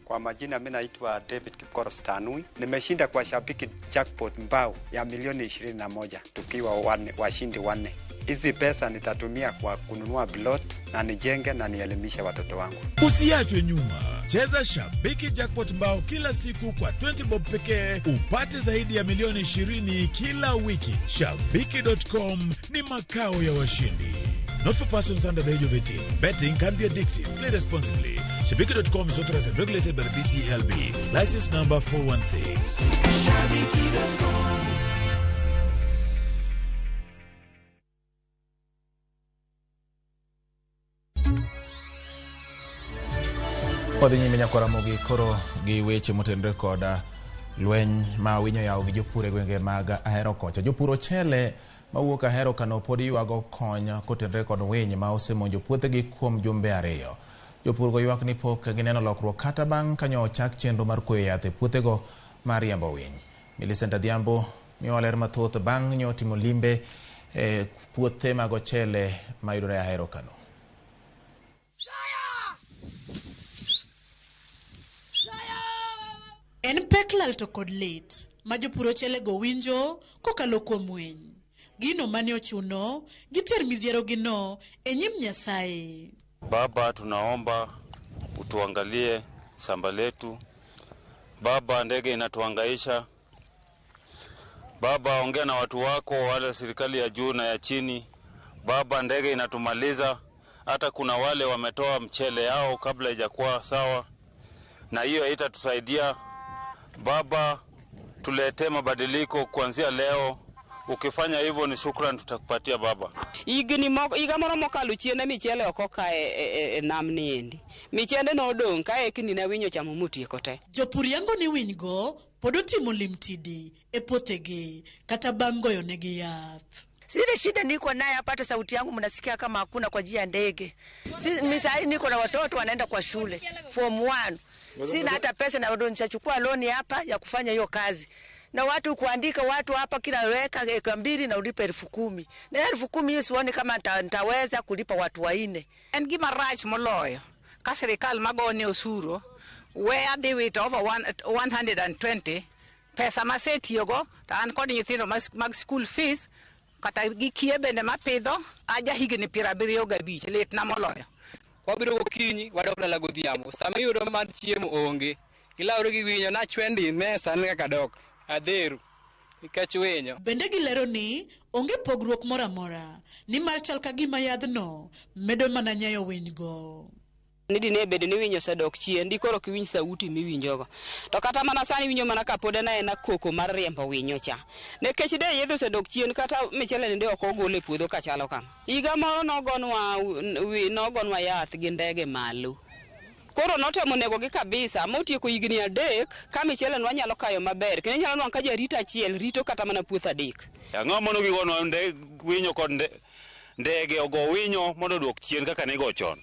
Kwa majina mimi naitwa David Kipkoros Tanui. Nimeshinda kwa Shabiki Jackpot mbao ya milioni 21 tukiwa washindi wanne. Hizi pesa nitatumia kwa kununua plot na nijenge na nielimishe watoto wangu. Usiachwe nyuma. Cheza Shabiki Jackpot mbao kila siku kwa 20 bob pekee upate zaidi ya milioni 20 kila wiki. Shabiki.com ni makao ya washindi. Not for persons under the age of 18. Betting can be addictive. Play responsibly. Shabiki.com is authorized and regulated by the BCLB. License number 416. Shabiki.com. Wadhi nyime nyakwa Ramogi koro gi weche motenore kod lweny ma winyo yawo gi jopur e gwenge mag Ahero kocha. Jopur ochele mawuok Ahero kano pod ywago kony kotenore kod winy ma osemonjo puothegi kuom jumbe ariyo. Jopur go ywak ni pok gineno lokruok kata bang' kanyo ochak chenro mar kuoyo yath e puothego mar riembo winy. Millicent Adhiambo miyowa ler mathoth bang' nyo timo limbe e puothe mag ochele mayudore Ahero kano. En pek lal to kod lit ma jopur ochelego winjo kokalo kuom winy. Gino mane ochuno giter midhierogino e nyim Nyasaye. Baba, tunaomba utuangalie shamba letu. Baba, ndege inatuhangaisha. Baba, ongea na watu wako wale serikali ya juu na ya chini. Baba, ndege inatumaliza. Hata kuna wale wametoa mchele yao kabla haijakuwa sawa, na hiyo haitatusaidia. Baba, tuletee mabadiliko kuanzia leo. Ukifanya hivyo ni shukrani tutakupatia baba. Higni moko higa moro mokalo chien michele ok oka e nam niendi. Michele nodong' ka ekni ne winyo ochamo motieko te. Jopur yango ni winygo pod otimo limtidi e puothegi kata bang' goyonegi yath. Zile shida niko naye hapa, hata sauti yangu mnasikia kama hakuna kwa njia ya ndege. Si, mimi niko na watoto wanaenda kwa shule form 1. Sina hata pesa na bado nitachukua loan hapa ya kufanya hiyo kazi. Na watu kuandika watu hapa kila weka eka 2 na ulipe 10,000. Na 10,000 hiyo sioni kama nitaweza kulipa watu wanne. En gima rach moloyo ka sirikal magone osuru we adhi wito over 120 pesa masetiyogo to an kod nyithindo mag school fees kata gi kie bende mapidho aja higni 75 litna moloyo. Wabiro gokinyi wadok dala godhiambo sama iyudo mar chiemo onge Gilawre gi winyo nachwendi mesa ni kaka dok adheru nikech winyo. Bende gilero ni onge pogruok moro amora nimar chal ka gima yadhno medo mana nyayo winygo. Ni dine bed ni winyo osedok chien, di koro ok iwinj sauti miwinjogo. To kata mana sani iwinjo mana ka pod en aena koko mar riembo winyo cha. Nikech de yedhe osedok chien kata michele ni de ok ogol e puodho kachalo kama. Higa moro nogonwa yath gi ndege malo. Koro notemo negogi kabisa motieko higni 3 ka michele nwanyalo kayo maber. Kendo inyalo nwang'o ka jarito achiel rito kata mana puoth 3. Ang'o mondo gigonwa winyo kod ndege ogo winyo mondo oduok chien kaka ne go chon.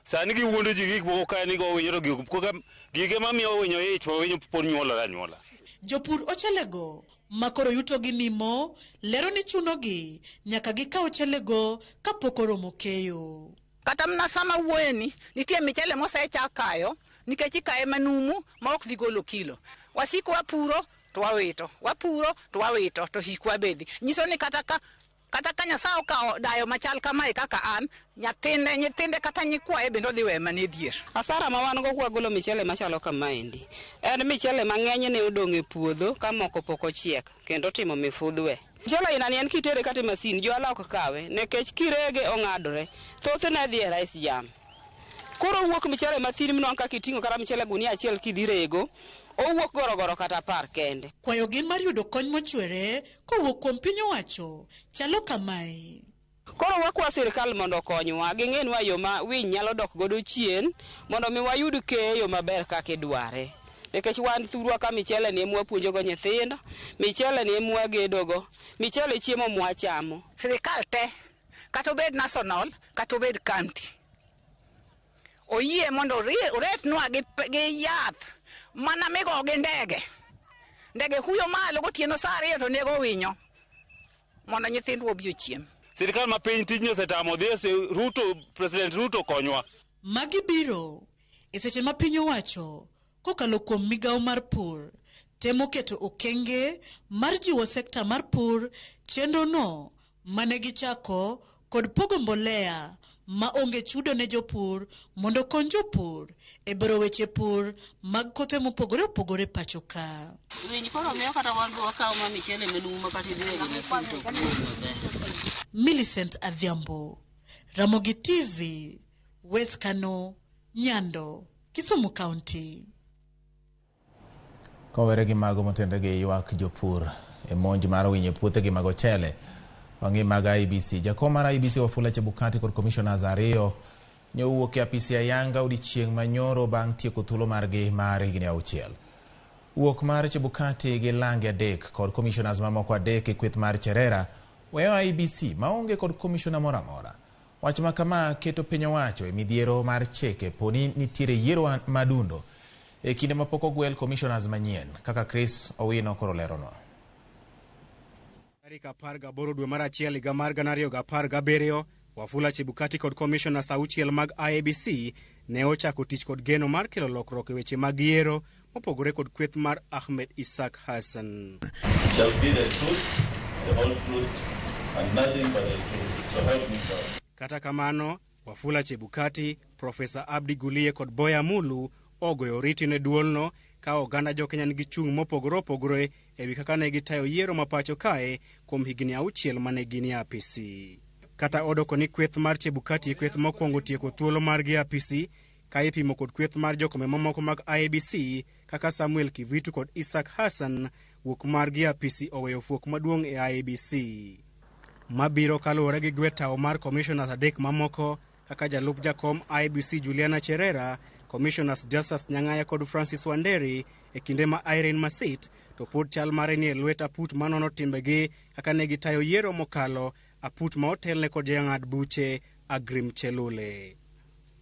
Sani giwuondo ji gik moko kae ni go winyo to gige mamiyo winyo ich ma winyo pod nyuolore anyuola. Jopur ochelego makoro yutogi nimo lero ni chunogi nyaka gikaw ochelego kapok oromo keyo. Kata mana sama wuoyeni nitie michele mosechak kayo nikech ikaye manumu ma ok dhi golo kilo. Wasiko wapuro to wawito, wapuro to wawito to hikwa bedhi. Nyiso ni kata ka Nyasaye okawo dayo machal kamae kaka an, nyithinde kata nyikwaye bende odhi weye mana e dhier. Asara ma wan go kwagolo michele machalo kamaendi en michele mang'eny ne odong' e puodho ka moko pok ochiek kendo otimo mifudhwe. Michele ainani en kitere kata e masin johala ok kawe nikech kirege ong'adore, thothne dhi e rice jam. Koro owuok michele mathin minwang'o kaka iting'o kata michele gunia achiel kidhi rego, owuok gorogoro kata 10 kende. Kwayogi mar yudo kony mochwere kowuok kuom piny owacho chalo kamae. Koro wakwa sirikal mondo okonywa, ging'enwa yo ma winy nyalo dok godo chien mondo mi wayud keyo maber kaka idware. Nikech wan thurwa ka michele ni ema wapuonjogo nyithindo, michele ni ema wagedogo, michele chiemo mwachamo. Sirikal te, kata obed national, kata obed county, oyie mondo oretnwa gi yath mana migo gi ndege. Ndege huyo malo gotieno saa 2 to nego winyo mondo nyithindwa obi ochiem. Sirikal ma piny tijni osetamo dhi Ruto, President Ruto konywa. Magi biro e seche ma piny owacho kokalo kuom migawo mar pur temo keto okenge mar jiwo sekta mar pur, chenro no mane gichako kod pogo mbolea ma onge chudo ne jopur mondo okony jopur e bero weche pur mag kothe mopogore opogore pacho ka. Winy koro miyo kata wan be wakawo ma michele manumu ma kata idhi rego e masin to ok wuog maber. Millicent Adhiambo, Ramogi TV, West Kano, Nyando, Kisumu County. Kowere gi mago motenore gi ywak jopur e monj mar winy e puothegi mag ochele, wang'i mag IEBC. Jakom mar IEBC Wafula Chebukati kod commissioners 2 nyowuok e apisi ayanga odiechieng' manyoro bang' tieko thuolo margi mar higni 6. Wuok mar Chebukati gi lange 3 kod commissioners mamoko 3 e kweth mar Cherera weyo IEBC maonge kod commissioner moro amora. Wach ma kama keto piny owacho e midhiero mar chike poni nitiere yiero madundo e kinde mapok ogwel commissioners manyien kaka Chris Owino koro leronwa. Tarik 18 dwe mar 1 higa mar 2017, Wafula Chebukati kod commissioners 6 mag IEBC ne ochako tich kod geno mar kelo lokruok e weche mag yiero mopogore kod kweth mar Ahmed Isaac Hassan. Shall be the truth, the whole truth, and nothing but the truth. So help me God. Kata kamano, Wafula Chebukati, Profesa Abdi Gulie kod Boya Mulu ogoyo oriti ne duolno ka oganda jokenya nigi chung' mopogore opogore ewi kaka ne gitayo yiero ma pacho kae kuom higni 6 mane gin e apisi. Kata odoko ni kweth mar Chebukati e kweth mokwongo tieko thuolo margi e apisi ka ipimo kod kweth mar jokome mamoko mag IEBC kaka Samuel Kivitu kod Isaac Hassan, wuok margi e apisi oweyo fuok maduong' e IEBC. Mabiro kaluwore gi gwe tawo mar commissioners 3 mamoko kaka jalup jakom IEBC Juliana Cherera, Commissioners Justus Nyang'aya kod Francis Wanderi e kinde ma Irene Masit to pod chal mare ni e lwet aput manono timbegi kaka ne gitayo yiero mokalo, aput ma otelne kod jang'ad buche Agrim Chelule.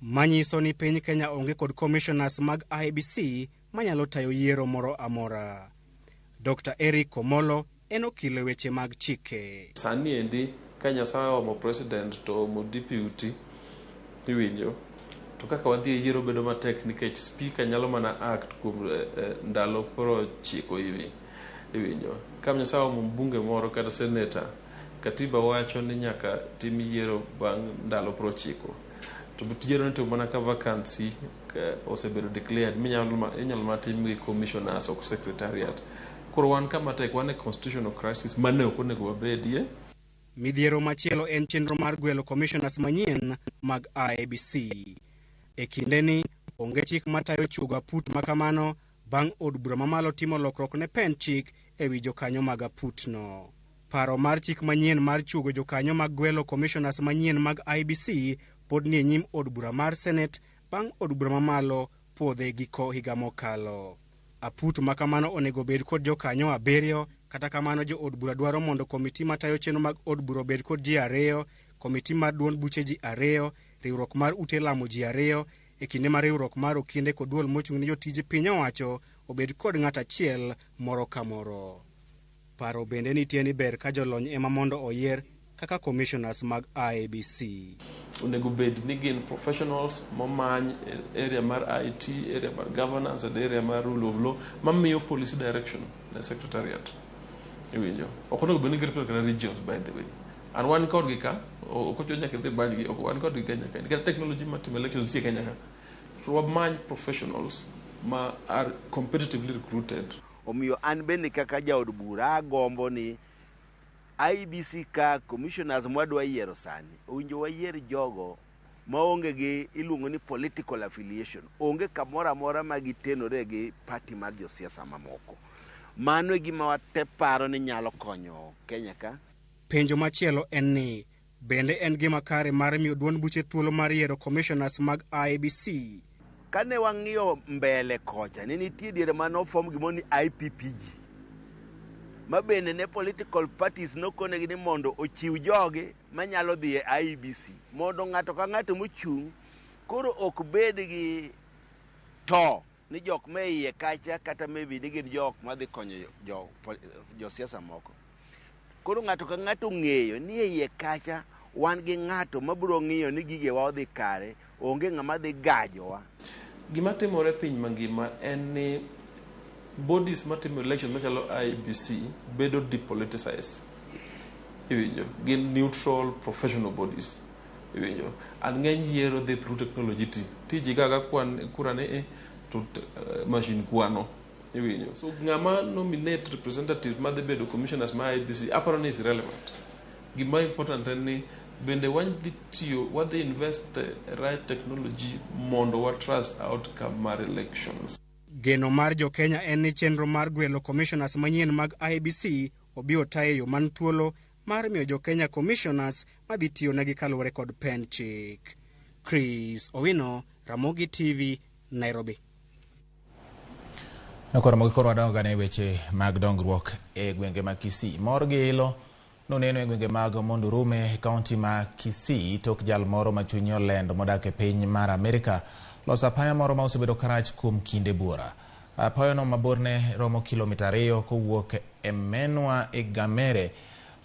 Manyiso ni piny Kenya onge kod commissioners mag IEBC manyalo tayo yiero moro amora. Dr. Eric Komolo en okil e weche mag chike. Sani endi ka Nyasaye oomo president to oomo deputy iwinjo, to kaka wadhi e yiero bedo matek nikech speaker nyalo mana act kuom ndalo 90 iwinjo. Ka Nyasaye oomo mbunge moro kata senator, katiba wacho ni nyaka tim yiero bang' ndalo 90. To yiero nitimo mana ka vacancy osebedo declared minyalo mana tim gi commissioners ok secretariat. Koro wan kama tek, wan e constitutional crisis mane ok onego wabedie. Midhiero machielo en chenro mar gwelo commissioners manyien mag IEBC. E kindeni, onge chik matayo chuogo aput makamano bang' od bura mamalo timo lokruok ne pend chik ewi jokanyo mag aputno. Paro mar chik manyien mar chuogo jokanyo mag gwelo commissioners manyien mag IEBC pod nie nyim od bura mar Senate bang' od bura mamalo puodhe giko higa mokalo. Aput makamano onego bed kod jokanyo 7, kata kamano jo od bura dwaro mondo komiti matayo chenro mag od bura obed kod ji 2, komiti mar duond buche ji 2, riwruok mar ute lamo ji 2, e kinde ma riwruok mar okinde kod duol mochung' ne jotije piny owacho obed kod ng'at achiel moro ka moro. Paro bende nitie ni ber ka jolony ema mondo oyier kaka commissioners mag IEBC. Onego bed ni gin professionals momany area mar IT, area mar governance and area mar rule of law mamiyo policy direction ne secretariat. Iwinjo? Ok onego bed ni girepresent kata regions, by the way. And wan kodgi ka, ok ochuno nyaka idhi manygi, ok wan kodgi Kenya ka. Nikech technology matimo elections nitie Kenya ka. To wamany professionals ma are competitively recruited. Omiyo an bende kaka jaod bura agombo ni IEBC ka commissioners mwadwa yiero sani owinjo wayier jogo maonge gi iluongo ni political affiliation, onge kamoro amora ma gitenore gi party mar josiasa mamoko. Mano e gima wate paro ni nyalo konyo Kenya ka. Penjo machielo en ni bende en gima kare mar miyo duond buche thuolo mar yiero commissioners mag IEBC? Kane wang'iyo mbele kocha, ne nitie diere mane ofom gimoro ni IPPG, ma bende ne political parties nokonegi ni mondo ochiw jogi manyalo dhi e IEBC mondo ng'ato ka ng'ato mochung' koro ok bed gi to ni jok ma iye kacha kata maybe ni gin jok madhi konyo josiasa moko. Koro ng'ato ka ng'ato ng'eyo ni e iye kacha wan gi ng'ato mabiro ng'iyo ni gigewa odhi kare, onge ng'ama dhi gajowa. Gima timore piny mangima en ni bodies matimo election machalo IEBC bedo depoliticized. Iwinjo? Gin neutral professional bodies. Iwinjo? And ng'eny yiero dhi through technology ti. Tiji gaga kwan kura ni e to machine kwano. Iwinjo? So ng'ama nominate representative madhi bedo commissioners ma IEBC aparo ni is irrelevant. Gima important en ni bende wadhi tiyo, wadhi invest right technology mondo wa trust outcome mar elections. Geno mar jo Kenya en ni chenro mar gwelo commissioners manyien mag IEBC obi otayo e yo man thuolo mar miyo jo Kenya commissioners madhi tiyo negi kaluwore kod pend chik. Chris Owino, Ramogi TV, Nairobi. Koro mogi koro wadongo gane weche mag dongruok e gwenge mag Kisii. Mor gi ilo noneno e gwenge mag Mondurume e kaunti ma Kisii tok jal moro ma chunye olendo modak e piny mar Amerika loso apaya moro ma osebedo karach kuom kinde buora. Apayono ma borne romo kilomita 2 kowuok e Menwa e Gamere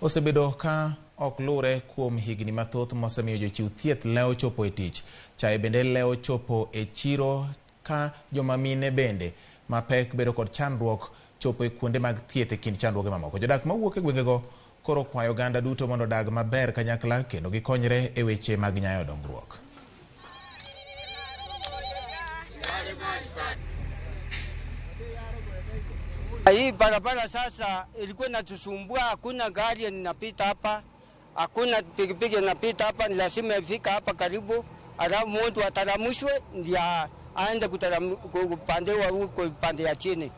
osebedo ka ok lure kuom higni mathoth mosemiyo jochiw thieth lewo chopo e tich. Chae bende lewo chopo e chiro ka joma mine bende mapek bedo kod chandruok chopo e kuonde mag thieth e kind chandruoge mamoko. Jodak mawuok e gwengego koro kwayo oganda duto mondo odag maber kanyakla kendo gikonyre e weche mag nyayo dongruok. Hii barabara sasa ilikuwa inatusumbua, hakuna gari inapita hapa, hakuna pikipiki inapita hapa, ni lazima ifika hapa karibu, alafu mtu ataramushwe ndio aende kupandewa huko pande ya chini.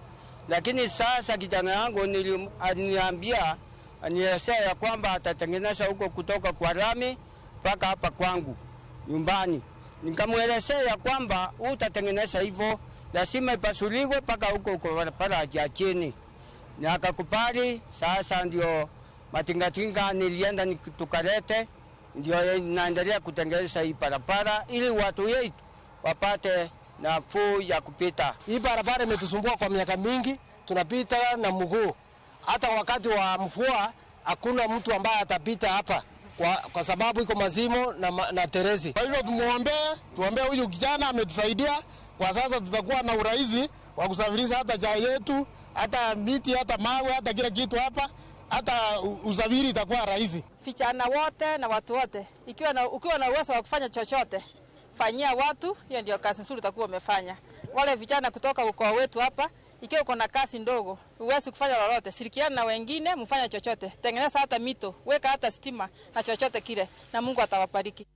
Lakini sasa kijana yangu aliniambia, anielezea ya kwamba atatengeneza huko kutoka kwa lami mpaka hapa kwangu nyumbani. Nikamwelezea ya kwamba utatengeneza hivyo, lazima ipasuliwe mpaka huko kwa barabara ya chini, na akakubali. Sasa ndio matingatinga nilienda tukalete, ndio naendelea kutengeneza hii barabara ili watu wetu wapate nafuu ya kupita. Hii barabara imetusumbua kwa miaka mingi, tunapita na mguu. Hata wakati wa mvua hakuna mtu ambaye atapita hapa kwa sababu iko mazimo na terezi. Kwa hivyo tuombee huyu kijana ametusaidia. Kwa sasa tutakuwa na urahisi wa kusafirisha hata chai yetu, hata miti, hata mawe, hata kila kitu hapa, hata usafiri itakuwa rahisi. Vijana wote na watu wote, ukiwa na uwezo wa kufanya chochote, Fanyia watu, hiyo ndio kazi nzuri utakuwa umefanya. Wale vijana kutoka ukoo wetu hapa, ikiwa uko na kazi ndogo, huwezi kufanya lolote, shirikiana na wengine, mfanye chochote. Tengeneza hata mito, weka hata stima na chochote kile, na Mungu atawabariki.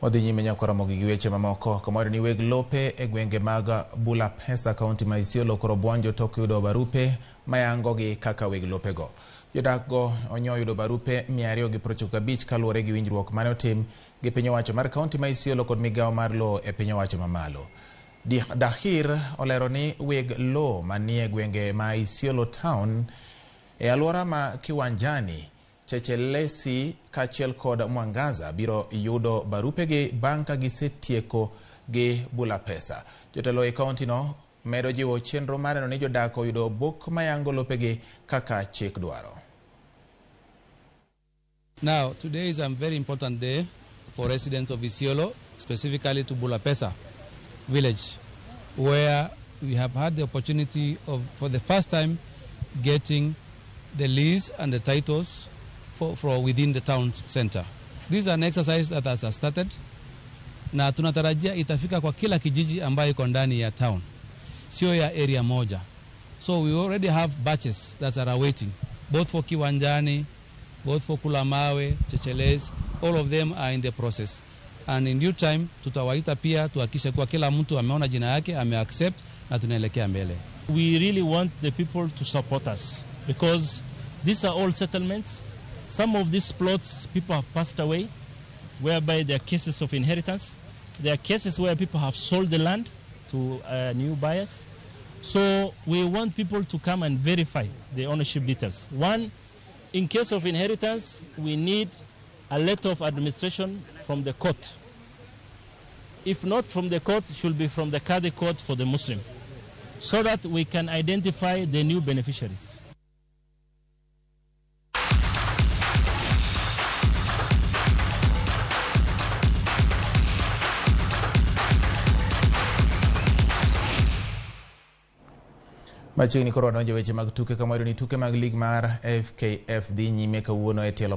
Wadhi nyime nyaka Ramogi gi weche mamoko. Kamoro ni weg lope e gwenge mag Bulapesa kaunti ma Isiolo koro buonjo tok yudo barupe mayangogi kaka weg lopego. Jodak go onyo yudo barupe 295 kaluwore gi winjruok mane otim gi piny owacho mar kaunti ma Isiolo kod migawo mar lowo e piny owacho mamalo. Dahir olero ni weg lowo manie gwenge ma Isiolo town e alwora ma Kiwanjani, Chechelesi kaachiel kod Mwangaza biro yudo barupegi bang' ka gisetieko gi Bulapesa. Jotelo e kaunti no medo jiwo chenro mar neno ni jodak oyudo buk mayango lopegi kaka chik dwaro. Now, today is a very important day for residents of Isiolo, specifically to Bulapesa village, where we have had the opportunity of, for the first time, getting the lease and the titles for within the town center. This is an exercise that has started, na tunatarajia itafika kwa kila kijiji ambayo iko ndani ya town, sio ya area moja. So we already have batches that are awaiting, both for Kiwanjani, both for Kulamawe, Checheles, all of them are in the process. And in due time, tutawaita pia tuhakikishe kuwa kila mtu ameona jina yake, ameaccept na tunaelekea mbele. We really want the people to support us because these are all settlements. Some of these plots, people have passed away, whereby there are cases of inheritance. There are cases where people have sold the land to new buyers. So we want people to come and verify the ownership details. One, in case of inheritance, we need a letter of administration from the court. If not from the court, it should be from the Qadi court for the Muslim, so that we can identify the new beneficiaries. Machiegni koro wadonjo weche mag tuke kama wayudo ni tuke mag lig mar FKF dhi nyime kawuono e tielo